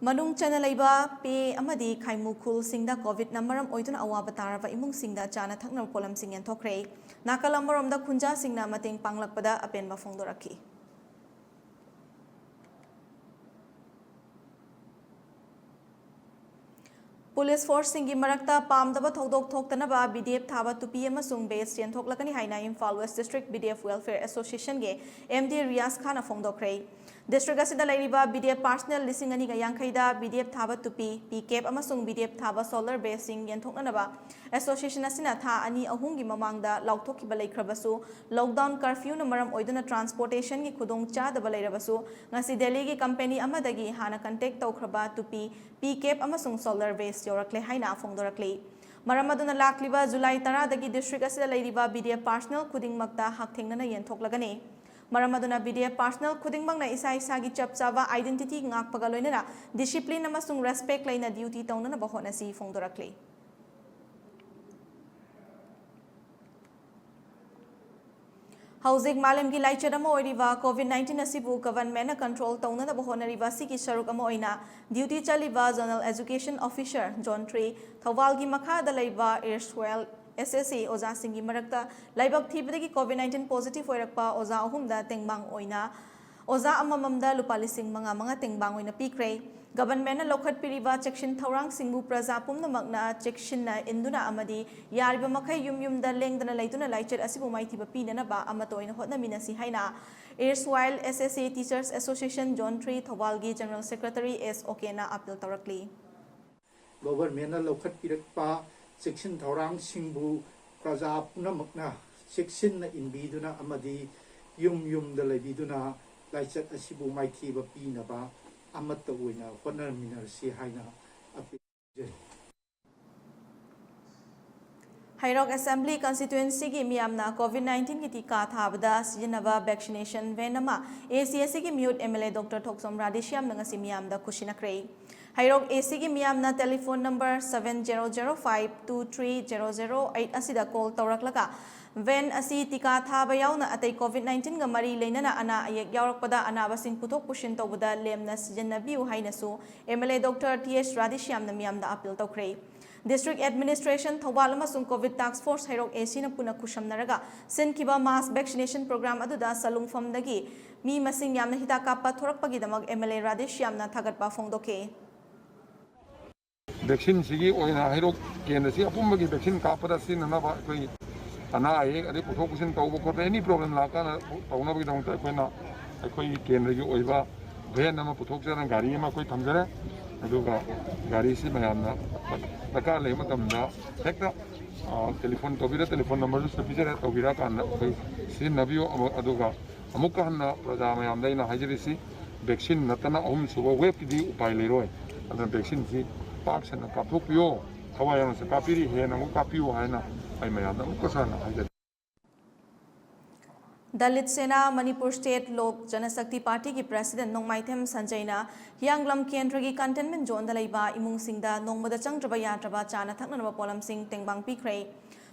ꯃꯅꯨꯡ ꯆꯟꯅ ꯂꯩꯕ ꯄꯦ ꯑꯃꯗꯤ ꯈꯥꯏꯃꯨ ꯈꯨꯜꯁꯤꯡꯗ COVIDꯅ ꯃꯔꯝ ꯑꯣꯏꯗꯨꯅ ꯑꯋꯥꯕ ꯇꯥꯔꯕ ꯏꯃꯨꯡꯁꯤꯡꯗ ꯆꯥꯅ ꯊꯛꯅꯕ ꯄꯣꯠꯂꯝꯁꯤꯡ ꯌꯦꯟꯊꯣꯛꯈ꯭ꯔꯦ꯫ ꯅꯥꯀꯜ ꯑꯃꯔꯣꯝꯗ ꯈꯨꯟꯖꯥꯁꯤꯡꯅ ꯃꯇꯦꯡ ꯄꯥꯡꯂꯛꯄꯗ ꯑꯄꯦꯟꯕ ꯐꯣꯡꯗꯣꯔꯛꯈꯤ꯫ ꯄꯨꯂꯤꯁ ꯐꯣꯔꯁꯁꯤꯡꯒꯤ ꯃꯔꯛꯇ ꯄꯥꯝꯗꯕ ꯊꯧꯗꯣꯛ ꯊꯣꯛꯇꯅꯕ BDF ꯊꯥꯕ ꯇꯨꯄꯤ ꯑꯃꯁꯨꯡ badge ꯌꯦꯟꯊꯣꯛꯂꯒꯅꯤ ꯍꯥꯏꯅ Imphal West District BDF Welfare Associationꯒꯤ MD Riyaz ꯈꯥꯟꯅ ꯐꯣꯡꯗꯣꯛꯈ꯭ꯔꯦ꯫ District ꯑꯁꯤꯗ ꯂꯩꯔꯤꯕ BDF personnel ꯂꯤꯁꯤꯡ ꯑꯅꯤꯒ ꯌꯥꯡꯈꯩꯗ BDF ꯊꯥꯕ ꯇꯨꯄꯤ, P cap ꯑꯃꯁꯨꯡ BDF ꯊꯥꯕ shoulder badgeꯁꯤꯡ ꯌꯦꯟꯊꯣꯛꯅꯅꯕ association ꯑꯁꯤꯅ ꯊꯥ ꯑꯅꯤ ꯑꯍꯨꯝꯒꯤ ꯃꯃꯥꯡꯗ ꯂꯥꯎꯊꯣꯛꯈꯤꯕ ꯂꯩꯈ꯭ꯔꯕꯁꯨ, lockdown curfewꯅ ꯃꯔꯝ ꯑꯣꯏꯗꯨꯅ transportationꯒꯤ ꯈꯨꯗꯣꯡ ꯆꯥꯗꯕ ꯂꯩꯔꯕꯁꯨ, ꯉꯁꯤ ꯗꯦꯜꯂꯤꯒꯤ company ꯑꯃꯗꯒꯤ ꯍꯥꯟꯅ contact ꯇꯧꯈ꯭ꯔꯕ ꯇꯨꯄꯤ, P cap ꯑꯃꯁꯨꯡ shoulder badge ꯌꯧꯔꯛꯂꯦ ꯍꯥꯏꯅ ꯐꯣꯡꯗꯣꯔꯛꯂꯤ꯫ ꯃꯔꯝ ꯑꯗꯨꯅ ꯂꯥꯛꯂꯤꯕ July ꯇꯔꯥꯗꯒꯤ district ꯑꯁꯤꯗ ꯂꯩꯔꯤꯕ BDF personnel ꯈꯨꯗꯤꯡꯃꯛꯇ ꯍꯛꯊꯦꯡꯅꯅ ꯌꯦꯟꯊꯣꯛꯂꯒꯅꯤ꯫ ꯃꯔꯝ ꯑꯗꯨꯅ BDF personnel ꯈꯨꯗꯤꯡꯃꯛꯅ ꯏꯁꯥ ꯏꯁꯥꯒꯤ ꯆꯞ ꯆꯥꯕ identity ꯉꯥꯛꯄꯒ ꯂꯣꯏꯅꯅ discipline ꯑꯃꯁꯨꯡ respect ꯂꯩꯅ duty ꯇꯧꯅꯅꯕ ꯍꯣꯠꯅꯁꯤ ꯐꯣꯡꯗꯣꯔꯛꯂꯤ꯫ ꯍꯧꯖꯤꯛ ꯃꯥꯂꯦꯝꯒꯤ ꯂꯥꯏꯆꯠ ꯑꯃ ꯑꯣꯏꯔꯤꯕ COVID nineteen ꯑꯁꯤꯕꯨ governmentꯅ control ꯇꯧꯅꯅꯕ ꯍꯣꯠꯅꯔꯤꯕ ꯑꯁꯤꯒꯤ ꯁꯔꯨꯛ ꯑꯃ ꯑꯣꯏꯅ duty ꯆꯠꯂꯤꯕ Zonal Education Officer, Zone three, ꯊꯧꯕꯥꯜꯒꯤ ꯃꯈꯥꯗ ꯂꯩꯕ erstwhile ꯑꯦꯁ ꯑꯦꯁ ꯑꯦ ꯑꯣꯖꯥꯁꯤꯡꯒꯤ ꯃꯔꯛꯇ ꯂꯥꯏꯕꯛ ꯊꯤꯕꯗꯒꯤ ꯀꯣꯚꯤꯗ ꯅꯥꯏꯟꯇꯤꯟ ꯄꯣꯖꯤꯇꯤꯚ ꯑꯣꯏꯔꯛꯄ ꯑꯣꯖꯥ ꯑꯍꯨꯝꯗ ꯇꯦꯡꯕꯥꯡ ꯑꯣꯏꯅ ꯑꯣꯖꯥ ꯑꯃꯃꯝꯗ ꯂꯨꯄꯥ ꯂꯤꯁꯤꯡ ꯃꯉꯥ ꯃꯉꯥ ꯇꯦꯡꯕꯥꯡ ꯑꯣꯏꯅ ꯄꯤꯈ꯭ꯔꯦ꯫ ꯒꯚꯔꯟꯃꯦꯟꯠꯅ ꯂꯧꯈꯠꯄꯤꯔꯤꯕ ꯆꯦꯛꯁꯤꯟ ꯊꯧꯔꯥꯡꯁꯤꯡꯕꯨ ꯄ꯭ꯔꯖꯥ ꯄꯨꯝꯅꯃꯛꯅ ꯆꯦꯛꯁꯤꯟꯅ ꯏꯟꯗꯨꯅ ꯑꯃꯗꯤ ꯌꯥꯔꯤꯕ ꯃꯈꯩ ꯌꯨꯝ ꯌꯨꯝꯗ ꯂꯦꯡꯗꯅ ꯂꯩꯗꯨꯅ ꯂꯥꯏꯆꯠ ꯑꯁꯤꯕꯨ ꯃꯥꯏꯊꯤꯕ ꯄꯤꯅꯅꯕ ꯑꯃꯠꯇ ꯑꯣꯏꯅ ꯍꯣꯠꯅꯃꯤꯟꯅꯁꯤ ꯍꯥꯏꯅ erstwhile S S A Teachers Association Zone three ꯊꯧꯕꯥꯜꯒꯤ ꯖꯦꯅꯔꯦꯜ ꯁꯦꯀ꯭ꯔꯦꯇꯔꯤ ꯑꯦꯁ ꯑꯣꯀꯦꯅ ꯑꯥꯄꯤꯜ ꯇꯧꯔꯛꯂꯤ꯫ ꯒꯣꯚꯔꯟꯃꯦꯟꯠꯅ ꯂꯧꯈꯠꯄꯤꯔꯛꯄ ꯆꯦꯛꯁꯤꯟ ꯊꯧꯔꯥꯡꯁꯤꯡꯕꯨ ꯄ꯭ꯔꯖꯥ ꯄꯨꯝꯅꯃꯛꯅ ꯆꯦꯛꯁꯤꯟꯅ ꯏꯟꯕꯤꯗꯨꯅ ꯑꯃꯗꯤ ꯌꯨꯝ ꯌꯨꯝꯗ ꯂꯩꯕꯤꯗꯨꯅ ꯂꯥꯏꯆꯠ ꯑꯁꯤꯕꯨ ꯃꯥꯏꯊꯤꯕ ꯄꯤꯅꯕ ꯑꯃꯠꯇ ꯑꯣꯏꯅ ꯍꯣꯠꯅꯃꯤꯟꯅꯔꯁꯤ ꯍꯥꯏꯅ ꯑꯄꯤꯜ ꯇꯧꯖꯔꯤ꯫ ꯍꯩꯔꯣꯛ ꯑꯦꯁꯦꯝꯕ꯭ꯂꯤ ꯀꯟꯁꯇꯤꯇ꯭ꯋꯦꯟꯁꯤꯒꯤ ꯃꯤꯌꯥꯝꯅ ꯀꯣꯚꯤꯗ ꯅꯥꯏꯟꯇꯤꯟꯒꯤ ꯇꯤꯀꯥ ꯊꯥꯕꯗ ꯁꯤꯖꯤꯟꯅꯕ ꯚꯦꯛꯁꯤꯅꯦꯁꯟ ꯚꯦꯟ ꯑꯃ ꯑꯦ ꯁꯤ ꯑꯦꯁ ꯁꯤꯒꯤ ꯃꯤꯍꯨꯠ ꯑꯦꯝ ꯑꯦꯜ ꯑꯦ ꯗꯣꯛꯇꯔ ꯊꯣꯛꯆꯣꯝ ꯔꯥꯙꯦꯁ꯭ꯌꯥꯝꯅ ꯉꯁꯤ ꯃꯤꯌꯥꯝꯗ ꯈꯨꯠꯁꯤꯟꯅꯈ꯭ꯔꯦ꯫ ꯍꯩꯔꯣꯛ ꯑꯦ ꯁꯤꯒꯤ ꯃꯤꯌꯥꯝꯅ telephone number seven zero zero five two three zero zero eight ꯑꯁꯤꯗ ꯀꯣꯜ ꯇꯧꯔꯛꯂꯒ ꯚꯦꯟ ꯑꯁꯤ ꯇꯤꯀꯥ ꯊꯥꯕ ꯌꯥꯎꯅ ꯑꯇꯩ ꯀꯣꯚꯤꯗ ꯅꯥꯏꯟꯇꯤꯟꯒ ꯃꯔꯤ ꯂꯩꯅꯅ ꯑꯅꯥ ꯑꯌꯦꯛ ꯌꯥꯎꯔꯛꯄꯗ ꯑꯅꯥꯕꯁꯤꯡ ꯄꯨꯊꯣꯛ ꯄꯨꯁꯤꯟ ꯇꯧꯕꯗ ꯂꯦꯝꯅ ꯁꯤꯖꯤꯟꯅꯕꯤꯌꯨ ꯍꯥꯏꯅꯁꯨ ꯑꯦꯝ ꯑꯦꯜ ꯑꯦ ꯗꯣꯛꯇꯔ ꯊꯣꯛꯆꯣꯝ ꯔꯥꯙꯦꯁ꯭ꯌꯥꯝꯅ ꯃꯤꯌꯥꯝꯗ ꯑꯥꯄꯤꯜ ꯇꯧꯈ꯭ꯔꯦ꯫ ꯗꯤꯁꯇ꯭ꯔꯤꯛ ꯑꯦꯗꯃꯤꯅꯤꯁꯇ꯭ꯔꯦꯁꯟ ꯊꯧꯕꯥꯜ ꯑꯃꯁꯨꯡ ꯀꯣꯚꯤꯗ ꯇꯥꯛꯁ ꯐꯣꯔꯁ ꯍꯩꯔꯣꯛ ꯑꯦ ꯁꯤꯅ ꯄꯨꯟꯅ ꯈꯨꯠꯁꯝꯅꯔꯒ ꯁꯤꯟꯈꯤꯕ ꯃꯥꯁ ꯚꯦꯛꯁꯤꯅꯦꯁꯟ ꯄ꯭ꯔꯣꯒ꯭ꯔꯥꯝ ꯑꯗꯨꯗ ꯁꯂꯨꯡꯐꯝꯗꯒꯤ ꯃꯤ ꯃꯁꯤꯡ ꯌꯥꯝꯅ ꯍꯤꯗꯥꯛ ꯀꯥꯞꯄ ꯊꯣꯔꯛꯄꯒꯤꯗꯃꯛ ꯑꯦꯝ ꯑꯦꯜ ꯑꯦ ꯔꯥꯙꯦꯁ꯭ꯌꯥꯝꯅ ꯊꯥꯒꯠꯄ ꯐꯣꯡꯗꯣꯛꯈꯤ꯫ ꯚꯦꯛꯁꯤꯟꯁꯤꯒꯤ ꯑꯣꯏꯅ ꯍꯩꯔꯣꯛ ꯀꯦꯟꯗ꯭ꯔꯁꯤ ꯑꯄꯨꯝꯕꯒꯤ ꯚꯦꯛꯁꯤꯟ ꯀꯥꯞꯄꯗ ꯁꯤꯖꯤꯟꯅꯅꯕ ꯑꯩꯈꯣꯏ ꯑꯅꯥ ꯑꯌꯦꯛ ꯑꯗꯩ ꯄꯨꯊꯣꯛ ꯄꯨꯁꯤꯟ ꯇꯧꯕ ꯈꯣꯠꯄ ꯑꯦꯅꯤ ꯄ꯭ꯔꯣꯕ꯭ꯂꯦꯝ ꯂꯥꯛꯀꯥꯟꯗ ꯇꯧꯅꯕꯒꯤꯗꯃꯛꯇ ꯑꯩꯈꯣꯏꯅ ꯑꯩꯈꯣꯏꯒꯤ ꯀꯦꯟꯗ꯭ꯔꯒꯤ ꯑꯣꯏꯕ ꯚꯦꯟ ꯑꯃ ꯄꯨꯊꯣꯛꯆꯔꯒ ꯒꯥꯔꯤ ꯑꯃ ꯑꯩꯈꯣꯏ ꯊꯝꯖꯔꯦ꯫ ꯑꯗꯨꯒ ꯒꯥꯔꯤꯁꯤ ꯃꯌꯥꯝꯅ ꯗꯔꯀꯥꯔ ꯂꯩꯕ ꯃꯇꯝꯗ ꯍꯦꯛꯇ ꯇꯦꯂꯤꯐꯣꯟ ꯇꯧꯕꯤꯔ ꯇꯦꯂꯤꯐꯣꯟ ꯅꯝꯕꯔꯗꯨ ꯁꯤꯗ ꯄꯤꯖꯔꯦ ꯇꯧꯕꯤꯔꯛꯑꯀꯥꯟꯗ ꯑꯩꯈꯣꯏ ꯁꯤꯖꯤꯟꯅꯕꯤꯌꯨ꯫ ꯑꯗꯨꯒ ꯑꯃꯨꯛꯀ ꯍꯟꯅ ꯄ꯭ꯔꯖꯥ ꯃꯌꯥꯝꯗ ꯑꯩꯅ ꯍꯥꯏꯖꯔꯤꯁꯤ ꯚꯦꯛꯁꯤꯟ ꯅꯠꯇꯅ ꯑꯍꯨꯝꯁꯨꯕ ꯋꯦꯕꯀꯤꯗꯤ ꯎꯄꯥꯏ ꯂꯩꯔꯣꯏ꯫ ꯑꯗꯨꯅ ꯚꯦꯛꯁꯤꯟꯁꯤ ꯄꯥꯛ ꯁꯟꯅ ꯀꯥꯞꯊꯣꯛꯄꯤꯌꯣ꯫ ꯊꯋꯥꯏ ꯌꯥꯎꯅꯁꯨ ꯀꯥꯞꯄꯤꯔꯤ ꯍꯦꯟꯅ ꯑꯃꯨꯛ ꯀꯥꯞꯄꯤꯌꯨ ꯍꯥꯏꯅ ꯑꯩ ꯃꯌꯥꯝꯗ ꯑꯃꯨꯛꯀꯁꯨ ꯍꯟꯅ ꯍꯥꯏꯖꯔꯤ꯫ ꯗꯂꯤꯠ ꯁꯦꯅꯥ ꯃꯅꯤꯄꯨꯔ ꯁ꯭ꯇꯦꯠ ꯂꯣꯛ ꯖꯅꯁꯛꯇꯤ ꯄꯥꯔꯇꯤꯒꯤ ꯄ꯭ꯔꯦꯁꯤꯗꯦꯟꯠ ꯅꯣꯡꯃꯥꯏꯊꯦꯝ ꯁꯟꯖꯩꯅ ꯍꯤꯌꯥꯡꯂꯝ ꯀꯦꯟꯗ꯭ꯔꯒꯤ ꯀꯟꯇꯦꯟꯃꯦꯟꯠ ꯖꯣꯟꯗ ꯂꯩꯕ ꯏꯃꯨꯡꯁꯤꯡꯗ ꯅꯣꯡꯃꯗ ꯆꯪꯗ꯭ꯔꯕ ꯌꯥꯗ꯭ꯔꯕ ꯆꯥꯅ ꯊꯛꯅꯅꯕ ꯄꯣꯠꯂꯝꯁꯤꯡ ꯇꯦꯡꯕꯥꯡ ꯄꯤꯈ꯭ꯔꯦ꯫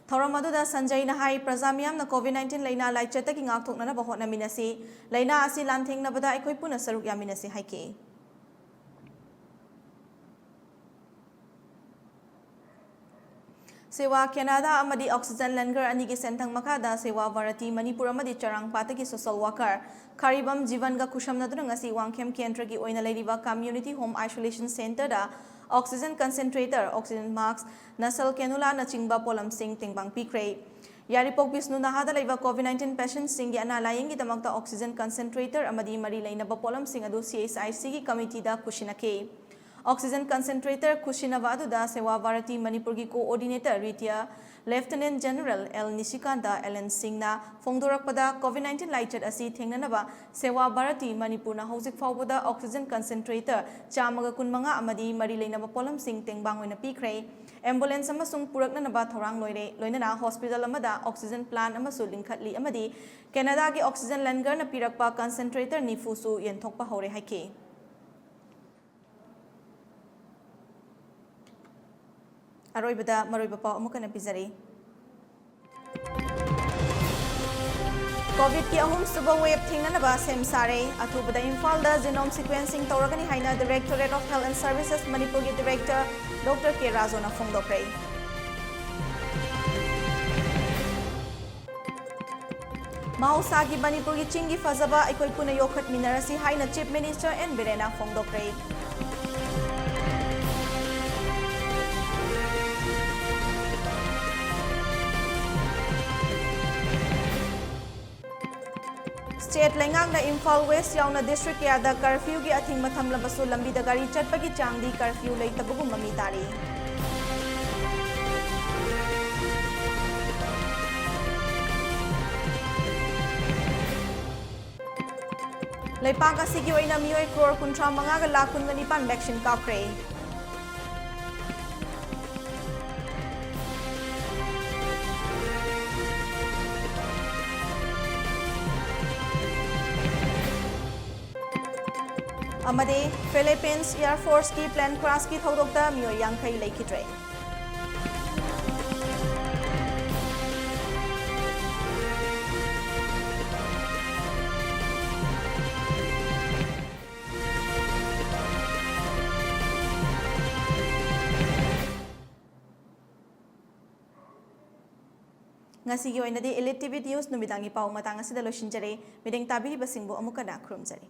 ꯊꯧꯔꯝ ꯑꯗꯨꯗ ꯁꯟꯖꯩꯅ ꯍꯥꯏ, ꯄ꯭ꯔꯖꯥ ꯃꯤꯌꯥꯝꯅ ꯀꯣꯚꯤꯗ ꯅꯥꯏꯟꯇꯤꯟ ꯂꯩꯅꯥ ꯂꯥꯏꯆꯠꯇꯒꯤ ꯉꯥꯛꯊꯣꯛꯅꯅꯕ ꯍꯣꯠꯅꯃꯤꯟꯅꯁꯤ꯫ ꯂꯩꯅꯥ ꯑꯁꯤ ꯂꯥꯟꯊꯦꯡꯅꯕꯗ ꯑꯩꯈꯣꯏ ꯄꯨꯟꯅ ꯁꯔꯨꯛ ꯌꯥꯃꯤꯟꯅꯁꯤ ꯍꯥꯏꯈꯤ꯫ ꯁꯦꯋꯥ ꯀꯦꯅꯥꯗꯥ ꯑꯃꯗꯤ ꯑꯣꯛꯁꯤꯖꯦꯟ ꯂꯦꯟꯒꯔ ꯑꯅꯤꯒꯤ ꯁꯦꯟꯊꯪ ꯃꯈꯥꯗ ꯁꯦꯋꯥ ꯚꯥꯔꯇꯤ ꯃꯅꯤꯄꯨꯔ ꯑꯃꯗꯤ ꯆꯔꯥꯡꯄꯥꯠꯇꯒꯤ social worker ꯈꯥꯔꯤꯕꯝ ꯖꯤꯕꯟꯒ ꯈꯨꯠꯁꯝꯅꯗꯨꯅ ꯉꯁꯤ ꯋꯥꯡꯈꯦꯝ ꯀꯦꯟꯗ꯭ꯔꯒꯤ ꯑꯣꯏꯅ ꯂꯩꯔꯤꯕ community home isolation centreꯗ oxygen concentrator, oxygen mask, nasal cannulaꯅꯆꯤꯡꯕ ꯄꯣꯠꯂꯝꯁꯤꯡ ꯇꯦꯡꯕꯥꯡ ꯄꯤꯈ꯭ꯔꯦ꯫ ꯌꯥꯏꯔꯤꯄꯣꯛ ꯕꯤꯁꯅꯨ ꯅꯍꯥꯗ ꯂꯩꯕ COVID nineteen patientꯁꯤꯡꯒꯤ ꯑꯅꯥ ꯂꯥꯌꯦꯡꯒꯤꯗꯃꯛꯇ oxygen concentrator ꯑꯃꯗꯤ ꯃꯔꯤ ꯂꯩꯅꯕ ꯄꯣꯠꯂꯝꯁꯤꯡ ꯑꯗꯨ CHICꯒꯤ committeeꯗ ꯈꯨꯠꯁꯤꯟꯅꯈꯤ꯫ Oxygen concentrator ꯈꯨꯠꯁꯤꯟꯅꯕ ꯑꯗꯨꯗ ꯁꯦꯋꯥ ꯚꯥꯔꯇꯤ ꯃꯅꯤꯄꯨꯔꯒꯤ coordinator retired Lieutenant General L ꯅꯤꯁꯤꯀꯥꯟꯇ, ꯑꯦꯂꯦꯟ ꯁꯤꯡꯅ ꯐꯣꯡꯗꯣꯔꯛꯄꯗ, COVID nineteen ꯂꯥꯏꯆꯠ ꯑꯁꯤ ꯊꯦꯡꯅꯅꯕ ꯁꯦꯋꯥ ꯚꯥꯔꯇꯤ ꯃꯅꯤꯄꯨꯔꯅ ꯍꯧꯖꯤꯛ ꯐꯥꯎꯕꯗ oxygen concentrator ꯆꯥꯝꯃꯒ ꯀꯨꯟꯃꯉꯥ ꯑꯃꯗꯤ ꯃꯔꯤ ꯂꯩꯅꯕ ꯄꯣꯠꯂꯝꯁꯤꯡ ꯇꯦꯡꯕꯥꯡ ꯑꯣꯏꯅ ꯄꯤꯈ꯭ꯔꯦ꯫ Ambulance ꯑꯃꯁꯨꯡ ꯄꯨꯔꯛꯅꯅꯕ ꯊꯧꯔꯥꯡ ꯂꯣꯏꯔꯦ, ꯂꯣꯏꯅꯅ hospital ꯑꯃꯗ oxygen plant ꯑꯃꯁꯨ ꯂꯤꯡꯈꯠꯂꯤ ꯑꯃꯗꯤ ꯀꯦꯅꯥꯗꯥꯒꯤ oxygen ꯂꯦꯟꯒꯔꯅ ꯄꯤꯔꯛꯄ concentrator ꯅꯤꯐꯨꯁꯨ ꯌꯦꯟꯊꯣꯛꯄ ꯍꯧꯔꯦ ꯍꯥꯏꯈꯤ꯫ ꯑꯔꯣꯏꯕꯗ ꯃꯔꯨꯑꯣꯏꯕ ꯄꯥꯎ ꯑꯃꯨꯛ ꯍꯟꯅ ꯄꯤꯖꯔꯤ꯫ COVIDꯀꯤ ꯑꯍꯨꯝꯁꯨꯕ wave ꯊꯦꯡꯅꯅꯕ ꯁꯦꯝ ꯁꯥꯔꯦ꯫ ꯑꯊꯨꯕꯗ ꯏꯝꯐꯥꯜꯗ genome sequencing ꯇꯧꯔꯒꯅꯤ ꯍꯥꯏꯅ Directorate of Health and Services ꯃꯅꯤꯄꯨꯔꯒꯤ director Doctor ꯀꯦ ꯔꯥꯖꯨꯅ ꯐꯣꯡꯗꯣꯛꯈ꯭ꯔꯦ꯫ ꯃꯍꯧꯁꯥꯒꯤ ꯃꯅꯤꯄꯨꯔꯒꯤ ꯆꯤꯡꯒꯤ ꯐꯖꯕ ꯑꯩꯈꯣꯏ ꯄꯨꯟꯅ ꯌꯣꯛꯈꯠꯃꯤꯟꯅꯔꯁꯤ ꯍꯥꯏꯅ Chief Minister ꯑꯦꯟ ꯕꯤꯔꯦꯟꯅ ꯐꯣꯡꯗꯣꯛꯈ꯭ꯔꯦ꯫ State ꯂꯩꯉꯥꯛꯅ ꯏꯝꯐꯥꯜ West ꯌꯥꯎꯅ district ꯀꯌꯥꯗ curfewꯒꯤ ꯑꯊꯤꯡꯕ ꯊꯝꯂꯕꯁꯨ ꯂꯝꯕꯤꯗ ꯒꯥꯔꯤ ꯆꯠꯄꯒꯤ ꯆꯥꯡꯗꯤ curfew ꯂꯩꯇꯕꯒꯨꯝ ꯃꯃꯤ ꯇꯥꯔꯤ꯫ ꯂꯩꯄꯥꯛ ꯑꯁꯤꯒꯤ ꯑꯣꯏꯅ ꯃꯤꯑꯣꯏ crore ꯀꯨꯟꯊ꯭ꯔꯥ ꯃꯉꯥꯒ ꯂꯥꯈ ꯀꯨꯟꯒ ꯅꯤꯄꯥꯟ vaccine ꯀꯥꯞꯈ꯭ꯔꯦ꯫ ꯑꯃꯗꯤ Philippines Air Forceꯀꯤ plane crashꯀꯤ ꯊꯧꯗꯣꯛꯇ ꯃꯤꯑꯣꯏ ꯌꯥꯡꯈꯩ ꯂꯩꯈꯤꯗ꯭ꯔꯦ꯫ ꯉꯁꯤꯒꯤ ꯑꯣꯏꯅꯗꯤ Elite TV News ꯅꯨꯃꯤꯗꯥꯡꯒꯤ ꯄꯥꯎ ꯃꯇꯥꯡ ꯑꯁꯤꯗ ꯂꯣꯏꯁꯤꯟꯖꯔꯦ꯫ ꯃꯤꯠꯌꯦꯡ ꯇꯥꯕꯤꯔꯤꯕꯁꯤꯡꯕꯨ ꯑꯃꯨꯛ ꯍꯟꯅ ꯈꯨꯔꯨꯝꯖꯔꯤ꯫